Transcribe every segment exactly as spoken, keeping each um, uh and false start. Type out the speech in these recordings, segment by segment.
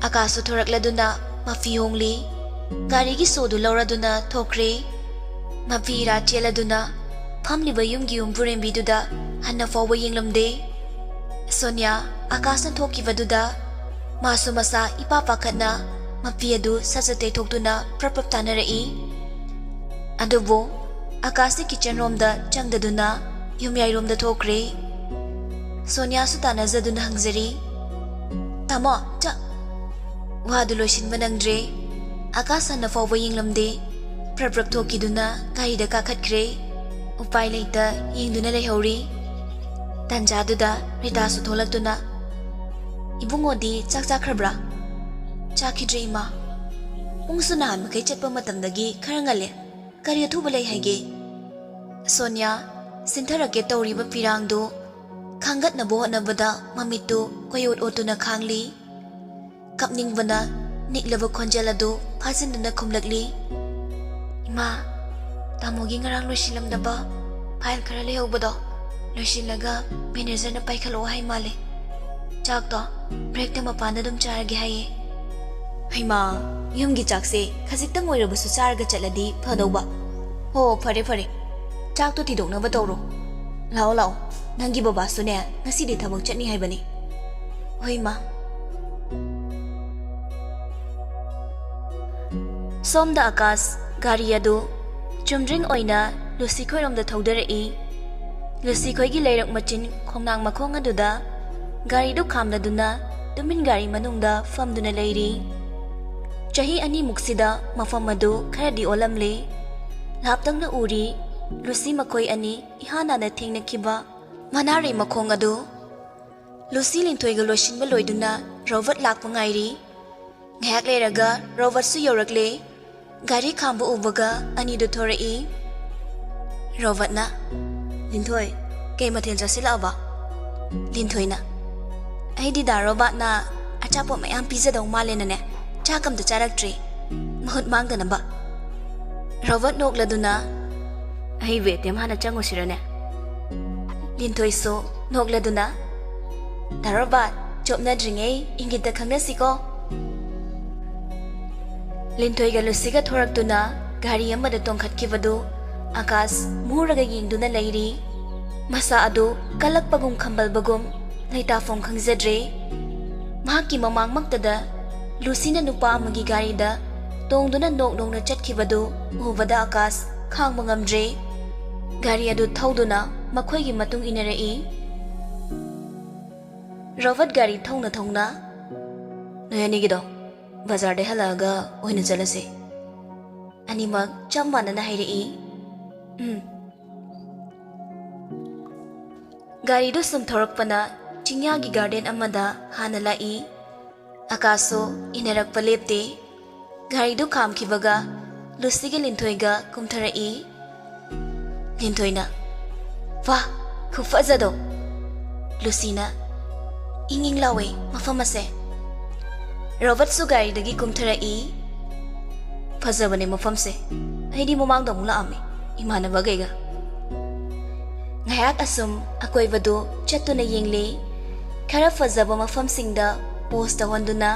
ꯑꯀꯥꯁꯁꯨ ꯊꯣꯔꯛꯂꯗꯨꯅ ꯃꯐꯤ ꯍꯣꯡꯂꯤ꯫ ꯒꯥꯔꯤꯒꯤ ꯁꯣꯗꯨ ꯂꯧꯔꯗꯨꯅ ꯊꯣꯛꯈ꯭ꯔꯦ꯫ ꯃꯐꯤ ꯏꯔꯥ ꯆꯦꯜꯂꯗꯨꯅ ꯐꯝꯂꯤꯕ ꯌꯨꯝꯒꯤ ꯌꯨꯝꯕꯨꯔꯦꯝꯕꯤꯗꯨꯗ ꯍꯟꯅ ꯐꯥꯎꯕ ꯌꯦꯡꯂꯝꯗꯦ꯫ ꯁꯣꯅꯤꯌꯥ ꯑꯀꯥꯁꯅ ꯊꯣꯛꯈꯤꯕꯗꯨꯗ ꯃꯥꯁꯨ ꯃꯁꯥ ꯏꯄꯥ ꯄꯥꯈꯠꯅ ꯃꯐꯤ ꯑꯗꯨ ꯁꯠ ꯁꯠ ꯇꯩꯊꯣꯛꯇꯨꯅ ꯄ꯭ꯔꯞ ꯄ꯭ꯔꯞ ꯇꯥꯅꯔꯛꯏ꯫ ꯑꯗꯨꯕꯨ ꯑꯀꯥꯁꯇꯤ ꯀꯤꯆꯟ ꯔꯣꯝꯗ ꯆꯪꯗꯗꯨꯅ ꯌꯨꯝꯌꯥꯏꯔꯣꯝꯗ ꯊꯣꯛꯈ꯭ꯔꯦ꯫ ꯁꯣꯅꯤꯌꯥꯁꯨ ꯇꯥꯟꯅꯖꯗꯨꯅ ꯍꯪꯖꯔꯤ, "ꯇꯥꯃꯣ, ꯆꯥꯛ?" ꯋꯥꯗꯨ ꯂꯣꯏꯁꯤꯟꯕ ꯅꯪꯗ꯭ꯔꯦ꯫ ꯑꯀꯥꯁ ꯍꯟꯅ ꯐꯥꯎꯕ ꯌꯦꯡꯂꯝꯗꯦ꯫ ꯄ꯭ꯔꯞ ꯄ꯭ꯔꯞ ꯊꯣꯛꯈꯤꯗꯨꯅ ꯒꯥꯔꯤꯗ ꯀꯥꯈꯠꯈ꯭ꯔꯦ꯫ ꯎꯄꯥꯏ ꯂꯩꯇ ꯌꯦꯡꯗꯨꯅ ꯂꯩꯍꯧꯔꯤ꯫ ꯇꯥꯟꯖꯥꯗꯨꯗ ꯔꯤꯇꯥꯁꯨ ꯊꯣꯛꯂꯛꯇꯨꯅ, "ꯏꯕꯨꯡꯉꯣꯗꯤ ꯆꯥꯛ ꯆꯥꯈ꯭ꯔꯕ꯭ꯔꯥ?" "ꯆꯥꯈꯤꯗ꯭ꯔꯦ, ꯏꯃꯥ꯫ ꯄꯨꯡꯁꯨ ꯅꯍꯥꯟ ꯃꯈꯩ ꯆꯠꯄ ꯃꯇꯝꯗꯒꯤ ꯈꯔ ꯉꯜꯂꯦ꯫ ꯀꯔꯤ ꯑꯊꯨꯕ ꯂꯩ ꯍꯥꯏꯒꯦ?" ꯁꯣꯅꯤꯌꯥ ꯁꯤꯟꯊꯔꯛꯀꯦ ꯇꯧꯔꯤꯕ ꯐꯤꯔꯥꯡꯗꯨ ꯈꯥꯡꯒꯠꯅꯕ ꯍꯣꯠꯅꯕꯗ ꯃꯃꯤꯠꯇꯨ ꯀꯣꯏꯑꯣꯠ ꯑꯣꯠꯇꯨꯅ ꯈꯥꯡꯂꯤ꯫ ꯀꯞꯅꯤꯡꯕꯅ ꯅꯤꯛꯂꯕ ꯈꯣꯟꯖꯦꯜ ꯑꯗꯨ ꯐꯥꯖꯤꯟꯗꯨꯅ ꯈꯨꯝꯂꯛꯂꯤ, "ꯏꯃꯥ, ꯇꯥꯃꯣꯒꯤ ꯉꯔꯥꯡ ꯂꯣꯏꯁꯤꯜꯂꯝꯗꯕ ꯐꯥꯏꯜ ꯈꯔ ꯂꯩꯍꯧꯕꯗꯣ ꯂꯣꯏꯁꯤꯜꯂꯒ ꯃꯦꯅꯦꯖꯔꯅ ꯄꯥꯏꯈꯠꯂꯛꯑꯣ ꯍꯥꯏ ꯃꯥꯜꯂꯦ꯫ ꯆꯥꯛꯇꯣ ꯕ꯭ꯔꯦꯛꯇ ꯃꯄꯥꯟꯗ ꯑꯗꯨꯝ ꯆꯥꯔꯒꯦ ꯍꯥꯏꯌꯦ꯫" "ꯍꯩꯃꯥ, ꯌꯨꯝꯒꯤ ꯆꯥꯛꯁꯦ ꯈꯖꯤꯛꯇꯪ ꯑꯣꯏꯔꯕꯁꯨ ꯆꯥꯔꯒ ꯆꯠꯂꯗꯤ ꯐꯗꯧꯕ꯫ ꯍꯣ, ꯐꯔꯦ ꯐꯔꯦ, ꯆꯥꯛꯇꯣ ꯊꯤꯗꯣꯛꯅꯕ ꯇꯧꯔꯣ꯫ ꯂꯥꯛꯑꯣ ꯂꯥꯛꯑꯣ, ꯅꯪꯒꯤ ꯕꯕꯥꯁꯨꯅꯦ ꯉꯁꯤꯗꯤ ꯊꯕꯛ ꯆꯠꯅꯤ ꯍꯥꯏꯕꯅꯤ꯫" "ꯍꯣꯏ ꯏꯃꯥ꯫" ꯁꯣꯝꯗ ꯑꯀꯥꯁ ꯒꯥꯔꯤ ꯑꯗꯨ ꯆꯨꯝꯗ꯭ꯔꯤꯡ ꯑꯣꯏꯅ ꯂꯨꯁꯤ ꯈꯣꯏꯔꯣꯝꯗ ꯊꯧꯗꯔꯛꯏ꯫ ꯂꯨꯁꯤ ꯈꯣꯏꯒꯤ ꯂꯩꯔꯛ ꯃꯆꯤꯟ ꯈꯣꯡꯅꯥꯡ ꯃꯈꯣꯡ ꯑꯗꯨꯗ ꯒꯥꯔꯤꯗꯨ ꯈꯥꯝꯂꯗꯨꯅ ꯇꯨꯃꯤꯟ ꯒꯥꯔꯤ ꯃꯅꯨꯡꯗ ꯐꯝꯗꯨꯅ ꯂꯩꯔꯤ꯫ ꯆꯍꯤ ꯑꯅꯤꯃꯨꯛꯁꯤꯗ ꯃꯐꯝ ꯑꯗꯨ ꯈꯔꯗꯤ ꯑꯣꯜꯂꯝꯂꯦ꯫ ꯂꯥꯞꯇꯛꯅ ꯎꯔꯤ ꯂꯨꯁꯤ ꯃꯈꯣꯏ ꯑꯅꯤ ꯏꯍꯥꯟ ꯍꯥꯟꯅ ꯊꯦꯡꯅꯈꯤꯕ ꯃꯅꯥꯔꯩ ꯃꯈꯣꯡ ꯑꯗꯨ꯫ ꯂꯨꯁꯤ ꯂꯤꯟꯊꯣꯏꯒ ꯂꯣꯏꯁꯤꯟꯕ ꯂꯣꯏꯗꯨꯅ ꯔꯣꯕꯔꯠ ꯂꯥꯛꯄ ꯉꯥꯏꯔꯤ꯫ ꯉꯥꯏꯍꯥꯛ ꯂꯩꯔꯒ ꯔꯣꯕꯔꯠꯁꯨ ꯌꯧꯔꯛꯂꯦ꯫ ꯒꯥꯔꯤ ꯈꯥꯝꯕ ꯎꯕꯒ ꯑꯅꯤꯗꯨ ꯊꯣꯔꯛꯏ꯫ ꯔꯣꯕꯔꯠꯅ, "ꯂꯤꯟꯊꯣꯏ, ꯀꯩ ꯃꯊꯦꯜ ꯆꯥꯁꯤꯜꯂꯛꯑꯕ?" ꯂꯤꯟꯊꯣꯏꯅ, "ꯑꯩꯗꯤ ꯗꯥ ꯔꯣꯕꯥꯔꯠꯅ ꯑꯆꯥꯄꯣꯠ ꯃꯌꯥꯝ ꯄꯤꯖꯗꯧ ꯃꯥꯜꯂꯦꯅꯅꯦ, ꯆꯥꯛ ꯑꯝꯇ ꯆꯥꯔꯛꯇ꯭ꯔꯤ, ꯃꯍꯨꯠ ꯃꯥꯡꯗꯅꯕ꯫" ꯔꯣꯕꯔꯠ ꯅꯣꯛꯂꯗꯨꯅ, "ꯑꯩ ꯋꯦꯠ ꯔꯨꯝ ꯍꯥꯟꯅ ꯆꯪꯉꯨꯁꯤꯔꯅꯦ?" ꯂꯤꯟꯊꯣꯏꯁꯨ ꯅꯣꯛꯂꯗꯨꯅ, "ꯗꯥ ꯔꯣꯕꯥꯔꯠ, ꯆꯣꯞꯅꯗ꯭ꯔꯤꯉꯩ ꯏꯪꯒꯤꯠꯇ ꯈꯪꯅꯁꯤꯀꯣ꯫ ꯂꯤꯟꯊꯣꯏꯒ ꯂꯨꯁꯤꯒ ꯊꯣꯔꯛꯇꯨꯅ ꯒꯥꯔꯤ ꯑꯃꯗ ꯇꯣꯡꯈꯠꯈꯤꯕꯗꯨ ꯑꯀꯥꯁ ꯃꯨꯔꯒ ꯌꯦꯡꯗꯨꯅ ꯂꯩꯔꯤ꯫ ꯃꯁꯥ ꯑꯗꯨ ꯀꯜꯂꯛꯄꯒꯨꯝ ꯈꯝꯕꯜꯕꯒꯨꯝ ꯂꯩꯇꯥꯐꯝ ꯈꯪꯖꯗ꯭ꯔꯦ꯫ ꯃꯍꯥꯛꯀꯤ ꯃꯃꯥꯡꯃꯛꯇꯗ ꯂꯨꯁꯤꯅ ꯅꯨꯄꯥ ꯑꯃꯒꯤ ꯒꯥꯔꯤꯗ ꯇꯣꯡꯗꯨꯅ ꯅꯣꯛ ꯅꯣꯛꯅ ꯆꯠꯈꯤꯕꯗꯨ ꯎꯕꯗ ꯑꯀꯥꯁ ꯈꯥꯡꯕ ꯉꯝꯗ꯭ꯔꯦ꯫ ꯒꯥꯔꯤ ꯑꯗꯨ ꯊꯧꯗꯨꯅ ꯃꯈꯣꯏꯒꯤ ꯃꯇꯨꯡ ꯏꯟꯅꯔꯛꯏ꯫ ꯔꯣꯕꯔꯠ ꯒꯥꯔꯤ ꯊꯧꯅ ꯊꯧꯅ, "ꯅꯣꯏ ꯑꯅꯤꯒꯤꯗꯣ ꯕꯖꯥꯔꯗꯩ ꯍꯜꯂꯛꯑꯒ ꯑꯣꯏꯅ ꯆꯠꯂꯁꯦ," ꯑꯅꯤꯃꯛ ꯆꯞ ꯃꯥꯟꯅꯅ ꯍꯥꯏꯔꯛꯏ꯫ "ꯎꯝ꯫" ꯒꯥꯔꯤꯗꯨ ꯁꯨꯝ ꯊꯧꯔꯛꯄꯅ ꯆꯤꯡꯌꯥꯒꯤ ꯒꯥꯔꯗꯦꯟ ꯑꯃꯗ ꯍꯥꯟꯅ ꯂꯥꯛꯏ꯫ ꯑꯀꯥꯁꯁꯨ ꯏꯟꯅꯔꯛꯄ ꯂꯦꯞꯇꯦ꯫ ꯒꯥꯔꯤꯗꯨ ꯈꯥꯝꯈꯤꯕꯒ ꯂꯨꯁꯤꯒ ꯂꯤꯟꯊꯣꯏꯒ ꯀꯨꯝꯊꯔꯛꯏ꯫ ꯂꯤꯟꯊꯣꯏꯅ, "ꯋꯥ, ꯈꯨꯐꯖꯗꯣ!" ꯂꯨꯁꯤꯅ, "ꯏꯪ ꯏꯪ ꯂꯥꯎꯋꯦ ꯃꯐꯝ ꯑꯁꯦ꯫" ꯔꯣꯕꯔꯠꯁꯨ ꯒꯥꯔꯤꯗꯒꯤ ꯀꯨꯝꯊꯔꯛꯏ꯫ "ꯐꯖꯕꯅꯦ ꯃꯐꯝꯁꯦ꯫ ꯑꯩꯗꯤ ꯃꯃꯥꯡꯗ ꯑꯃꯨꯛ ꯂꯥꯛꯑꯝꯃꯦ ꯏꯃꯥꯟꯅꯕꯈꯩꯒ꯫" ꯉꯥꯏꯍꯥꯛ ꯑꯁꯨꯝ ꯑꯀꯣꯏꯕꯗꯨ ꯆꯠꯇꯨꯅ ꯌꯦꯡꯂꯤ꯫ ꯈꯔ ꯐꯖꯕ ꯃꯐꯝꯁꯤꯡꯗ ꯄꯣꯁ ꯇꯧꯍꯟꯗꯨꯅ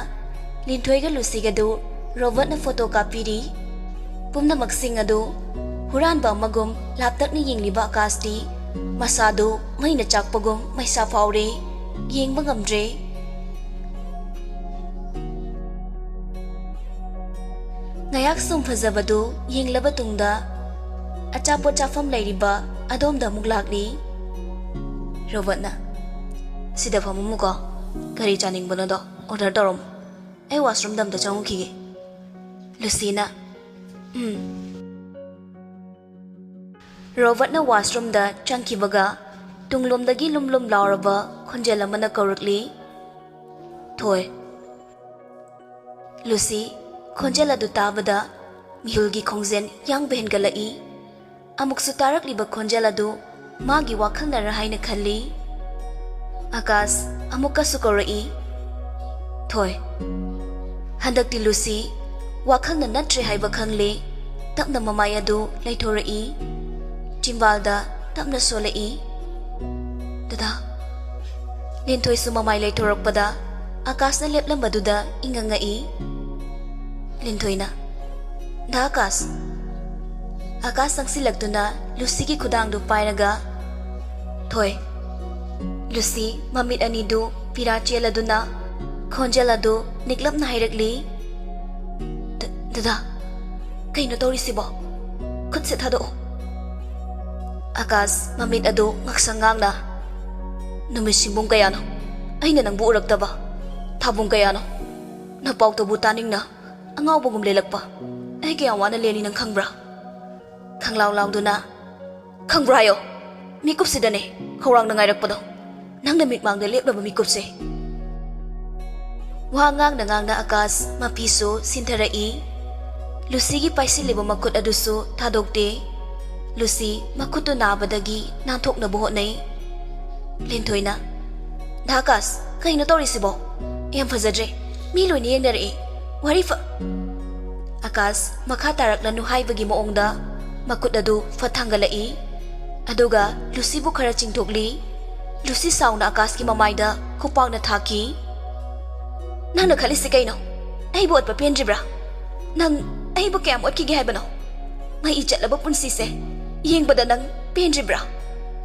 ꯂꯤꯟꯊꯣꯏꯒ ꯂꯨꯁꯤꯒꯗꯨ ꯔꯣꯕꯔꯠꯅ ꯐꯣꯇꯣ ꯀꯥꯞꯄꯤꯔꯤ꯫ ꯄꯨꯝꯅꯃꯛꯁꯤꯡ ꯑꯗꯨ ꯍꯨꯔꯥꯟꯕ ꯑꯃꯒꯨꯝ ꯂꯥꯞꯇꯛꯅ ꯌꯦꯡꯂꯤꯕ ꯑꯀꯥꯁꯇꯤ ꯃꯁꯥꯗꯨ ꯃꯩꯅ ꯆꯥꯛꯄꯒꯨꯝ ꯃꯩꯁꯥ ꯐꯥꯎꯔꯦ꯫ ꯌꯦꯡꯕ ꯉꯝꯗ꯭ꯔꯦ꯫ ꯉꯥꯏꯍꯥꯛ ꯁꯨꯝ ꯐꯖꯕꯗꯨ ꯌꯦꯡꯂꯕ ꯇꯨꯡꯗ ꯑꯆꯥꯄꯣꯠ ꯆꯥꯐꯝ ꯂꯩꯔꯤꯕ ꯑꯗꯣꯝꯗ ꯑꯃꯨꯛ ꯂꯥꯛꯂꯤ꯫ ꯔꯣꯕꯔꯠꯅ, "ꯁꯤꯗ ꯐꯝꯃꯝꯃꯨꯀꯣ, ꯀꯔꯤ ꯆꯥꯅꯤꯡꯕꯅꯣꯗꯣ ꯑꯣꯔꯗꯔ ꯇꯧꯔꯝꯃꯨ꯫ ꯑꯩ ꯋꯥꯁꯔꯨꯝꯗ ꯑꯝꯇ ꯆꯪꯉꯨꯈꯤꯒꯦ꯫" ꯂꯨꯁꯤꯅ, "ꯎꯝ꯫" ꯔꯣꯕꯔꯠꯅ ꯋꯥꯁꯔꯨꯝꯗ ꯆꯪꯈꯤꯕꯒ ꯇꯨꯡꯂꯣꯝꯗꯒꯤ ꯂꯨꯝ ꯂꯨꯝ ꯂꯥꯎꯔꯕ ꯈꯣꯟꯖꯦꯜ ꯑꯃꯅ ꯀꯧꯔꯛꯂꯤ, "ꯊꯣꯏ꯫" ꯂꯨꯁꯤ ꯈꯣꯟꯖꯦꯜ ꯑꯗꯨ ꯇꯥꯕꯗ ꯃꯤꯍꯨꯜꯒꯤ ꯈꯣꯡꯖꯦꯜ ꯌꯥꯡꯕ ꯍꯦꯟꯒꯠꯂꯛꯏ꯫ ꯑꯃꯨꯛꯁꯨ ꯇꯥꯔꯛꯂꯤꯕ ꯈꯣꯟꯖꯦꯜ ꯑꯗꯨ ꯃꯥꯒꯤ ꯋꯥꯈꯜꯅꯔ ꯍꯥꯏꯅ ꯈꯜꯂꯤ꯫ ꯑꯀꯥꯁ ꯑꯃꯨꯛꯀꯁꯨ ꯀꯧꯔꯛꯏ, "ꯊꯣꯏ꯫" ꯍꯟꯗꯛꯇꯤ ꯂꯨꯁꯤ ꯋꯥꯈꯜꯅ ꯅꯠꯇ꯭ꯔꯦ ꯍꯥꯏꯕ ꯈꯪꯂꯦ꯫ ꯇꯞꯅ ꯃꯃꯥꯏ ꯑꯗꯨ ꯂꯩꯊꯣꯔꯛꯏ꯫ ꯆꯤꯝꯕꯥꯜꯗ ꯇꯞꯅ ꯁꯣꯜꯂꯛꯏ, "ꯗꯗꯥ꯫" ꯂꯤꯟꯊꯣꯏꯁꯨ ꯃꯃꯥꯏ ꯂꯩꯊꯣꯔꯛꯄꯗ ꯑꯀꯥꯁꯅ ꯂꯦꯞꯂꯝꯕꯗꯨꯗ ꯏꯉꯛꯉꯛꯏ꯫ ꯂꯤꯟꯊꯣꯏꯅ, "ꯗꯥ ꯑꯀꯥꯁ!" ꯑꯀꯥꯁ ꯆꯪꯁꯤꯜꯂꯛꯇꯨꯅ ꯂꯨꯁꯤꯒꯤ ꯈꯨꯗꯥꯡꯗꯨ ꯄꯥꯏꯔꯒ, "ꯊꯣꯏ!" ꯂꯨꯁꯤ ꯃꯃꯤꯠ ꯑꯅꯤꯗꯨ ꯄꯤꯔꯥ ꯆꯦꯜꯂꯗꯨꯅ ꯈꯣꯟꯖꯦꯜ ꯑꯗꯨ ꯅꯤꯛꯂꯞꯅ ꯍꯥꯏꯔꯛꯂꯤ, "ꯗ-, ꯗꯗꯥ, ꯀꯩꯅꯣ ꯇꯧꯔꯤꯁꯤꯕꯣ? ꯈꯨꯠꯁꯦ ꯊꯥꯗꯣꯛꯑꯣ!" ꯑꯀꯥꯁ ꯃꯃꯤꯠ ꯑꯗꯨ ꯉꯛꯁꯪ ꯉꯥꯡꯅ, "ꯅꯨꯃꯤꯠ ꯁꯤꯡꯕꯨꯡ ꯀꯌꯥꯅꯣ ꯑꯩꯅ ꯅꯪꯕꯨ ꯎꯔꯛꯇꯕ? ꯊꯥꯕꯨꯡ ꯀꯌꯥꯅꯣ ꯅꯄꯥꯎ ꯇꯧꯕꯨ ꯇꯥꯅꯤꯡꯅ ꯑꯉꯥꯎꯕꯒꯨꯝ ꯂꯦꯜꯂꯛꯄ? ꯑꯩ ꯀꯌꯥꯝ ꯋꯥꯅ ꯂꯦꯜꯂꯤ ꯅꯪ ꯈꯪꯕ꯭ꯔꯥ?" ꯈꯪꯂꯥꯎ ꯂꯥꯎꯗꯨꯅ, "ꯈꯪꯕ꯭ꯔꯥ ꯍꯥꯏꯌꯣ? ꯃꯤꯀꯨꯞꯁꯤꯗꯅꯦ ꯈꯧꯔꯥꯡꯅ ꯉꯥꯏꯔꯛꯄꯗꯣ, ꯅꯪꯅ ꯃꯤꯠꯃꯥꯡꯗ ꯂꯦꯞꯂꯕ ꯃꯤꯀꯨꯞꯁꯦ!" ꯋꯥ ꯉꯥꯡꯅ ꯉꯥꯡꯅ ꯑꯀꯥꯁ ꯃꯄꯤꯁꯨ ꯁꯤꯟꯊꯔꯛꯏ꯫ ꯂꯨꯁꯤꯒꯤ ꯄꯥꯏꯁꯤꯜꯂꯤꯕ ꯃꯈꯨꯠ ꯑꯗꯨꯁꯨ ꯊꯥꯗꯣꯛꯇꯦ꯫ ꯂꯨꯁꯤ ꯃꯈꯨꯠꯇꯨ ꯅꯥꯕꯗꯒꯤ ꯅꯥꯟꯊꯣꯛꯅꯕ ꯍꯣꯠꯅꯩ꯫ ꯂꯤꯟꯊꯣꯏꯅ, "ꯗꯥ ꯑꯀꯥꯁ, ꯀꯩꯅꯣ ꯇꯧꯔꯤꯁꯤꯕꯣ? ꯌꯥꯝ ꯐꯖꯗ꯭ꯔꯦ꯫ ꯃꯤ ꯂꯣꯏꯅ ꯌꯦꯡꯅꯔꯛꯑꯦ꯫ ꯋꯥꯔꯤ ꯐ-" ꯑꯀꯥꯁ ꯃꯈꯥ ꯇꯥꯔꯛꯂꯅꯨ ꯍꯥꯏꯕꯒꯤ ꯃꯑꯣꯡꯗ ꯃꯈꯨꯠ ꯑꯗꯨ ꯐꯠ ꯊꯥꯡꯒꯠꯂꯛꯏ꯫ ꯑꯗꯨꯒ ꯂꯨꯁꯤꯕꯨ ꯈꯔ ꯆꯤꯡꯊꯣꯛꯂꯤ꯫ ꯂꯨꯁꯤ ꯁꯥꯎꯅ ꯑꯀꯥꯁꯀꯤ ꯃꯃꯥꯏꯗ ꯈꯨꯄꯥꯛꯅ ꯊꯥꯈꯤ꯫ "ꯅꯪꯅ ꯈꯜꯂꯤꯁꯤ ꯀꯩꯅꯣ? ꯑꯩꯕꯨ ꯑꯣꯠꯄ ꯄꯦꯟꯗ꯭ꯔꯤꯕ꯭ꯔꯥ? ꯅꯪ ꯑꯩꯕꯨ ꯀꯌꯥꯝ ꯑꯣꯠꯈꯤꯒꯦ ꯍꯥꯏꯕꯅꯣ? ꯃꯍꯩ ꯆꯠꯂꯕ ꯄꯨꯟꯁꯤꯁꯦ ꯌꯦꯡꯕꯗ ꯅꯪ ꯄꯦꯟꯗ꯭ꯔꯤꯕ꯭ꯔꯥ?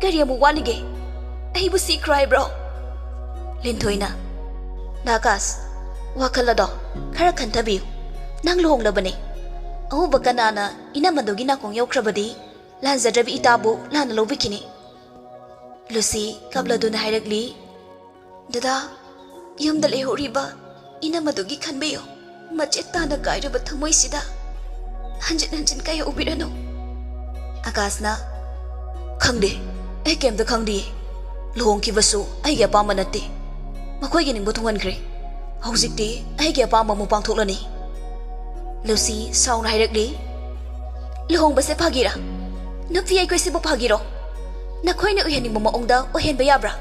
ꯀꯔꯤ ꯑꯃꯨꯛ ꯋꯥꯠꯂꯤꯒꯦ? ꯑꯩꯕꯨ ꯁꯤꯈ꯭ꯔꯣ ꯍꯥꯏꯕ꯭ꯔꯣ?" ꯂꯤꯟꯊꯣꯏꯅ, "ꯗꯥ ꯑꯀꯥꯁ, ꯋꯥꯈꯜ ꯑꯗꯣ ꯈꯔ ꯈꯟꯊꯕꯤꯌꯨ꯫ ꯅꯪ ꯂꯨꯍꯣꯡꯂꯕꯅꯦ꯫ ꯑꯎꯕ ꯀꯅꯥꯅ ꯏꯅꯝꯃꯗꯨꯒꯤ ꯅꯥꯀꯣꯡ ꯌꯧꯈ꯭ꯔꯕꯗꯤ ꯂꯥꯟꯖꯗ꯭ꯔꯕꯤ ꯏꯇꯥꯕꯨ ꯂꯥꯟꯅ ꯂꯧꯕꯤꯈꯤꯅꯤ?" ꯂꯨꯁꯤ ꯀꯞꯂꯗꯨꯅ ꯍꯥꯏꯔꯛꯂꯤ, "ꯗꯗꯥ, ꯌꯨꯝꯗ ꯂꯩꯍꯧꯔꯤꯕ ꯏꯅꯝꯃꯗꯨꯒꯤ ꯈꯟꯕꯤꯌꯨ꯫ ꯃꯆꯦꯠ ꯇꯥꯅ ꯀꯥꯏꯔꯕ ꯊꯃꯣꯏꯁꯤꯗ ꯍꯟꯖꯤꯟ ꯍꯟꯖꯤꯟ ꯀꯌꯥ ꯎꯕꯤꯔꯅꯨ꯫" ꯑꯀꯥꯁꯅ, "ꯈꯪꯗꯦ, ꯑꯩ ꯀꯩꯝꯇ ꯈꯪꯗꯤꯌꯦ꯫ ꯂꯨꯍꯣꯡꯈꯤꯕꯁꯨ ꯑꯩꯒꯤ ꯑꯄꯥꯝꯕ ꯅꯠꯇꯦ꯫ ꯃꯈꯣꯏꯒꯤ ꯅꯤꯡꯕ ꯊꯨꯡꯍꯟꯈ꯭ꯔꯦ꯫ ꯍꯧꯖꯤꯛꯇꯤ ꯑꯩꯒꯤ ꯑꯄꯥꯝꯕ ꯑꯃꯨꯛ ꯄꯥꯡꯊꯣꯛꯂꯅꯤ꯫" ꯂꯨꯁꯤ ꯁꯥꯎꯅ ꯍꯥꯏꯔꯛꯂꯤ, "ꯂꯨꯍꯣꯡꯕꯁꯦ ꯐꯥꯒꯤꯔꯥ? ꯅꯨꯄꯤ ꯑꯩꯈꯣꯏꯁꯤꯕꯨ ꯐꯥꯒꯤꯔꯣ? ꯅꯈꯣꯏꯅ ꯑꯣꯏꯍꯟꯅꯤꯡꯕ ꯃꯑꯣꯡꯗ ꯑꯣꯏꯍꯟꯕ ꯌꯥꯕ꯭ꯔꯥ?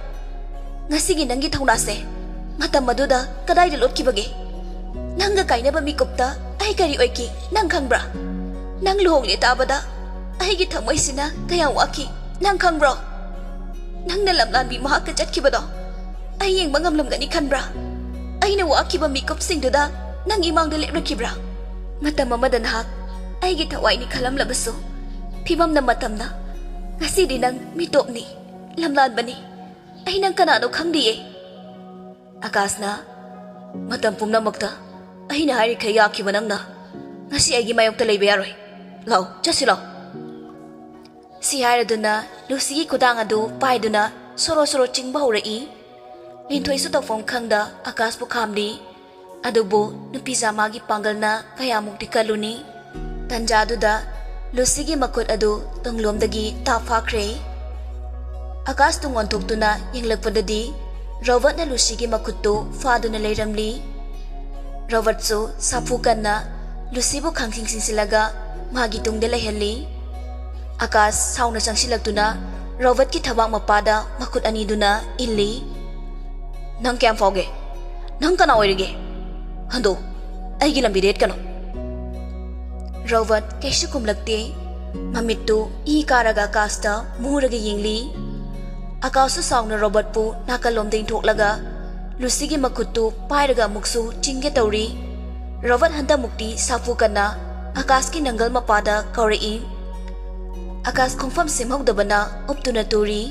ꯉꯁꯤꯒꯤ ꯅꯪꯒꯤ ꯊꯧꯅꯥꯁꯦ ꯃꯇꯝ ꯑꯗꯨꯗ ꯀꯗꯥꯏꯗ ꯂꯣꯠꯈꯤꯕꯒꯦ? ꯅꯪꯒ ꯀꯥꯏꯅꯕ ꯃꯤꯀꯨꯞꯇ ꯑꯩ ꯀꯔꯤ ꯑꯣꯏꯈꯤ ꯅꯪ ꯈꯪꯕ꯭ꯔꯥ? ꯅꯪ ꯂꯨꯍꯣꯡꯂꯦ ꯇꯥꯕꯗ ꯑꯩꯒꯤ ꯊꯃꯣꯏꯁꯤꯅ ꯀꯌꯥꯝ ꯋꯥꯈꯤ ꯅꯪ ꯈꯪꯕ꯭ꯔꯣ? ꯅꯪꯅ ꯂꯝꯂꯥꯟꯕꯤ ꯃꯍꯥꯛꯀ ꯆꯠꯈꯤꯕꯗꯣ ꯑꯩ ꯌꯦꯡꯕ ꯉꯝꯂꯝꯒꯅꯤ ꯈꯟꯕ꯭ꯔꯥ? ꯑꯩꯅ ꯋꯥꯈꯤꯕ ꯃꯤꯀꯨꯞꯁꯤꯡꯗꯨꯗ ꯅꯪ ꯏꯃꯥꯡꯗ ꯂꯦꯞꯂꯛꯈꯤꯕ꯭ꯔꯥ? ꯃꯇꯝ ꯑꯃꯗ ꯅꯍꯥꯛ ꯑꯩꯒꯤ ꯊꯋꯥꯏꯅꯤ ꯈꯜꯂꯝꯂꯕꯁꯨ, ꯐꯤꯕꯝꯅ ꯃꯇꯝꯅ ꯉꯁꯤꯗꯤ ꯅꯪ ꯃꯤꯇꯣꯞꯅꯤ, ꯂꯝꯂꯥꯟꯕꯅꯤ꯫ ꯑꯩ ꯅꯪ ꯀꯅꯥꯅꯣ ꯈꯪꯗꯤꯌꯦ꯫ ꯑꯀꯥꯁꯅ, "ꯃꯇꯝ ꯄꯨꯝꯅꯃꯛꯇ ꯑꯩꯅ ꯍꯥꯏꯔꯤꯈꯩ ꯌꯥꯈꯤꯕ ꯅꯪꯅ ꯉꯁꯤ ꯑꯩꯒꯤ ꯃꯥꯌꯣꯛꯇ ꯂꯩꯕ ꯌꯥꯔꯣꯏ꯫ ꯂꯥꯎ, ꯆꯠꯁꯤ ꯂꯥꯎ꯫" ꯁꯤ ꯍꯥꯏꯔꯗꯨꯅ ꯂꯨꯁꯤꯒꯤ ꯈꯨꯗꯥꯡ ꯑꯗꯨ ꯄꯥꯏꯗꯨꯅ ꯁꯣꯔꯣ ꯁꯣꯔꯣ ꯆꯤꯡꯕ ꯍꯧꯔꯛꯏ꯫ ꯂꯤꯟꯊꯣꯏꯁꯨ ꯇꯧꯐꯝ ꯈꯪꯗ ꯑꯀꯥꯁꯄꯨ ꯈꯥꯝꯂꯤ꯫ ꯑꯗꯨꯕꯨ ꯅꯨꯄꯤꯖꯥ ꯃꯥꯒꯤ ꯄꯥꯡꯒꯜꯅ ꯀꯌꯥꯃꯨꯛꯇꯤ ꯀꯜꯂꯨꯅꯤ? ꯇꯟꯖꯥꯗꯨꯗ ꯂꯨꯁꯤꯒꯤ ꯃꯈꯨꯠ ꯑꯗꯨ ꯇꯨꯡꯂꯣꯝꯗꯒꯤ ꯇꯥꯞ ꯐꯥꯈ꯭ꯔꯦ꯫ ꯑꯀꯥꯁ ꯇꯨꯡ ꯑꯣꯟꯊꯣꯛꯇꯨꯅ ꯌꯦꯡꯂꯛꯄꯗꯗꯤ ꯔꯣꯕꯔꯠꯅ ꯂꯨꯁꯤꯒꯤ ꯃꯈꯨꯠꯇꯨ ꯐꯥꯗꯨꯅ ꯂꯩꯔꯝꯂꯤ꯫ ꯔꯣꯕꯔꯠꯁꯨ ꯁꯥꯐꯨ ꯀꯟꯅ ꯂꯨꯁꯤꯕꯨ ꯈꯪꯁꯤꯡ ꯁꯤꯡꯁꯤꯜꯂꯒ ꯃꯥꯒꯤ ꯇꯨꯡꯗ ꯂꯩꯍꯜꯂꯤ꯫ ꯑꯀꯥꯁ ꯁꯥꯎꯅ ꯆꯪꯁꯤꯜꯂꯛꯇꯨꯅ ꯔꯣꯕꯔꯠꯀꯤ ꯊꯕꯥꯛ ꯃꯄꯥꯗ ꯃꯈꯨꯠ ꯑꯅꯤꯗꯨꯅ ꯏꯜꯂꯤ꯫ "ꯅꯪ ꯀꯌꯥꯝ ꯐꯥꯎꯒꯦ? ꯅꯪ ꯀꯅꯥ ꯑꯣꯏꯔꯤꯒꯦ? ꯍꯟꯗꯣ, ꯑꯩꯒꯤ ꯂꯝꯕꯤꯗ ꯌꯦꯠꯀꯅꯨ꯫" ꯔꯣꯕꯔꯠ ꯀꯩꯁꯨ ꯈꯨꯝꯂꯛꯇꯦ꯫ ꯃꯃꯤꯠꯇꯨ ꯏ ꯀꯥꯔꯒ ꯑꯀꯥꯁꯇ ꯃꯨꯔꯒ ꯌꯦꯡꯂꯤ꯫ ꯑꯀꯥꯁꯁꯨ ꯁꯥꯎꯅ ꯔꯣꯕꯔꯠꯄꯨ ꯅꯥꯀꯜꯂꯣꯝꯗ ꯏꯟꯊꯣꯛꯂꯒ ꯂꯨꯁꯤꯒꯤ ꯃꯈꯨꯠꯇꯨ ꯄꯥꯏꯔꯒ ꯑꯃꯨꯛꯁꯨ ꯆꯤꯡꯒꯦ ꯇꯧꯔꯤ꯫ ꯔꯣꯕꯔꯠ ꯍꯟꯗꯛꯃꯨꯛꯇꯤ ꯁꯥꯐꯨ ꯀꯟꯅ ꯑꯀꯥꯁꯀꯤ ꯅꯪꯒꯜ ꯃꯄꯥꯗ ꯀꯧꯔꯛꯏ꯫ ꯑꯀꯥꯁ ꯈꯣꯡꯐꯝ ꯁꯦꯝꯍꯧꯗꯕꯅ ꯎꯞꯇꯨꯅ ꯇꯨꯔꯤ꯫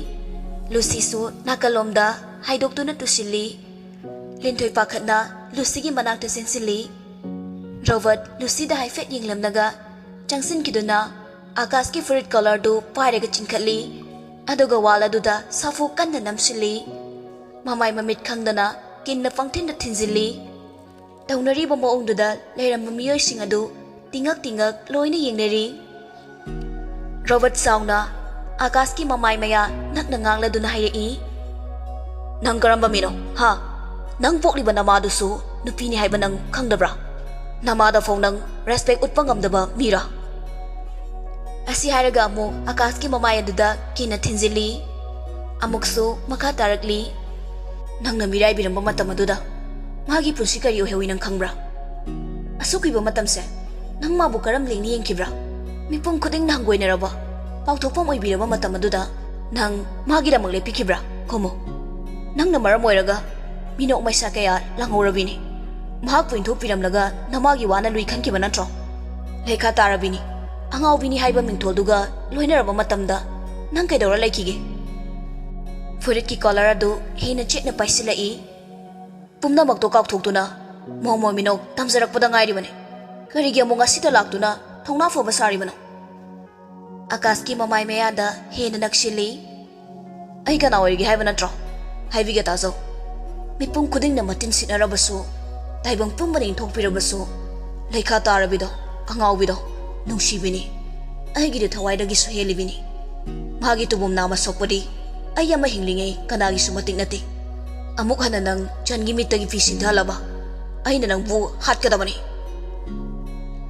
ꯂꯨꯁꯤꯁꯨ ꯅꯥꯀꯜꯂꯣꯝꯗ ꯍꯥꯏꯗꯣꯛꯇꯨꯅ ꯇꯨꯁꯤꯜꯂꯤ꯫ ꯂꯤꯟꯊꯣꯏ ꯄꯥꯈꯠꯅ ꯂꯨꯁꯤꯒꯤ ꯃꯅꯥꯛꯇ ꯆꯦꯟꯁꯤꯜꯂꯤ꯫ ꯔꯣꯕꯔꯠ ꯂꯨꯁꯤꯗ ꯍꯥꯏꯐꯦꯠ ꯌꯦꯡꯂꯝꯂꯒ ꯆꯪꯁꯤꯟꯈꯤꯗꯨꯅ ꯑꯀꯥꯁꯀꯤ ꯐꯨꯔꯤꯠ ꯀꯣꯂꯔꯗꯨ ꯄꯥꯏꯔꯒ ꯆꯤꯡꯈꯠꯂꯤ꯫ ꯑꯗꯨꯒ ꯋꯥꯜ ꯑꯗꯨꯗ ꯁꯥꯐꯨ ꯀꯟꯅ ꯅꯝꯁꯤꯜꯂꯤ꯫ ꯃꯃꯥꯏ ꯃꯃꯤꯠ ꯈꯪꯗꯅ ꯀꯤꯟꯅ ꯄꯪꯊꯤꯟꯗ ꯊꯤꯟꯖꯤꯜꯂꯤ꯫ ꯇꯧꯅꯔꯤꯕ ꯃꯑꯣꯡꯗꯨꯗ ꯂꯩꯔꯝꯕ ꯃꯤꯑꯣꯏꯁꯤꯡ ꯑꯗꯨ ꯇꯤꯉꯛ ꯇꯤꯉꯛ ꯂꯣꯏꯅ ꯌꯦꯡꯅꯔꯤ꯫ ꯔꯣꯕꯔꯠ ꯁꯥꯎꯅ ꯑꯀꯥꯁꯀꯤ ꯃꯃꯥꯏ ꯃꯌꯥ ꯅꯛꯅ ꯉꯥꯡꯂꯗꯨꯅ ꯍꯥꯏꯔꯛꯏ, "ꯅꯪ ꯀꯔꯝꯕ ꯃꯤꯅꯣ, ꯍꯥ? ꯅꯪ ꯄꯣꯛꯂꯤꯕ ꯅꯃꯥꯗꯨꯁꯨ ꯅꯨꯄꯤꯅꯤ ꯍꯥꯏꯕ ꯅꯪ ꯈꯪꯗꯕ꯭ꯔꯥ? ꯅꯃꯥꯗ ꯐꯥꯎ ꯅꯪ ꯔꯦꯁꯄꯦꯛ ꯎꯠꯄ ꯉꯝꯗꯕ ꯃꯤꯔꯥ?" ꯑꯁꯤ ꯍꯥꯏꯔꯒ ꯑꯃꯨꯛ ꯑꯀꯥꯁꯀꯤ ꯃꯃꯥꯏ ꯑꯗꯨꯗ ꯀꯤꯟꯅ ꯊꯤꯟꯖꯤꯜꯂꯤ꯫ ꯑꯃꯨꯛꯁꯨ ꯃꯈꯥ ꯇꯥꯔꯛꯂꯤ, "ꯅꯪꯅ ꯃꯤꯔꯥꯏꯕꯤꯔꯝꯕ ꯃꯇꯝ ꯑꯗꯨꯗ ꯃꯥꯒꯤ ꯄꯨꯟꯁꯤ ꯀꯔꯤ ꯑꯣꯏꯍꯧꯏ ꯅꯪ ꯈꯪꯕ꯭ꯔꯥ? ꯑꯁꯨꯛ ꯀꯨꯏꯕ ꯃꯇꯝꯁꯦ ꯅꯪ ꯃꯥꯕꯨ ꯀꯔꯝ ꯂꯦꯡꯅ ꯌꯦꯡꯈꯤꯕ꯭ꯔꯥ? ꯃꯤꯄꯨꯝ ꯈꯨꯗꯤꯡꯅ ꯍꯪꯒꯣꯏꯅꯔꯕ, ꯂꯥꯎꯊꯣꯛꯐꯝ ꯑꯣꯏꯕꯤꯔꯕ ꯃꯇꯝ ꯑꯗꯨꯗ ꯅꯪ ꯃꯥꯒꯤꯗꯃꯛ ꯂꯦꯞꯄꯤꯈꯤꯕ꯭ꯔꯥ? ꯈꯨꯝꯃꯨ꯫ ꯅꯪꯅ ꯃꯔꯝ ꯑꯣꯏꯔꯒ ꯃꯤꯅꯣꯛ ꯃꯩꯁꯥ ꯀꯌꯥ ꯂꯥꯡꯍꯧꯔꯕꯤꯅꯤ꯫ ꯃꯍꯥꯛꯄꯨ ꯏꯟꯊꯣꯛꯄꯤꯔꯝꯂꯒ ꯅꯃꯥꯒꯤ ꯋꯥꯅ ꯂꯨꯏ ꯈꯟꯈꯤꯕ ꯅꯠꯇ꯭ꯔꯣ? ꯂꯩꯈꯥ ꯇꯥꯔꯕꯤꯅꯤ꯫ ꯑꯉꯥꯎꯕꯤꯅꯤ ꯍꯥꯏꯕ ꯃꯤꯡꯊꯣꯜꯗꯨꯒ ꯂꯣꯏꯅꯔꯕ ꯃꯇꯝꯗ ꯅꯪ ꯀꯩꯗꯧꯔ ꯂꯩꯈꯤꯒꯦ? ꯐꯨꯔꯤꯠꯀꯤ ꯀꯣꯂꯔ ꯑꯗꯨ ꯍꯦꯟꯅ ꯆꯦꯠꯅ ꯄꯥꯏꯁꯤꯜꯂꯛꯏ꯫ ꯄꯨꯝꯅꯃꯛꯇꯣ ꯀꯥꯎꯊꯣꯛꯇꯨꯅ ꯃꯣꯃꯣ ꯃꯤꯅꯣꯛ ꯇꯝꯖꯔꯛꯄꯗ ꯉꯥꯏꯔꯤꯕꯅꯤ꯫ ꯀꯔꯤꯒꯤ ꯑꯃꯨꯛ ꯉꯁꯤꯗ ꯂꯥꯛꯇꯨꯅ ꯊꯧꯅꯥ ꯐꯕ ꯁꯥꯔꯤꯕꯅꯣ? ꯑꯀꯥꯁꯀꯤ ꯃꯃꯥꯏ ꯃꯌꯥꯗ ꯍꯦꯟꯅ ꯅꯛꯁꯤꯜꯂꯤ꯫ ꯑꯩ ꯀꯅꯥ ꯑꯣꯏꯔꯤꯒꯦ ꯍꯥꯏꯕ ꯅꯠꯇ꯭ꯔꯣ? ꯍꯥꯏꯕꯤꯒꯦ ꯇꯥꯖꯧ꯫ ꯃꯤꯄꯨꯝ ꯈꯨꯗꯤꯡꯅ ꯃꯇꯤꯟ ꯁꯤꯠꯅꯔꯕꯁꯨ, ꯇꯥꯏꯕꯪ ꯄꯨꯝꯕꯅ ꯏꯟꯊꯣꯛꯄꯤꯔꯕꯁꯨ, ꯂꯩꯈꯥ ꯇꯥꯔꯕꯤꯗꯣ, ꯑꯉꯥꯎꯕꯤꯗꯣ, ꯅꯨꯡꯁꯤꯕꯤꯅꯤ꯫ ꯑꯩꯒꯤꯗꯤ ꯊꯋꯥꯏꯗꯒꯤꯁꯨ ꯍꯦꯜꯂꯤꯕꯤꯅꯤ꯫ ꯃꯍꯥꯛꯀꯤ ꯇꯨꯕꯨꯝ ꯅꯥꯝꯃ ꯁꯣꯛꯄꯗꯤ ꯑꯩ ꯑꯃ ꯍꯤꯡꯂꯤꯉꯩ ꯀꯅꯥꯒꯤꯁꯨ ꯃꯇꯤꯛ ꯅꯠꯇꯦ꯫ ꯑꯃꯨꯛ ꯍꯟꯅ ꯅꯪ ꯆꯟꯒꯤ ꯃꯤꯠꯇꯒꯤ ꯐꯤ ꯁꯤꯟꯊꯍꯜꯂꯕ, ꯑꯩꯅ ꯅꯪꯕꯨ ꯍꯥꯠꯀꯗꯕꯅꯤ꯫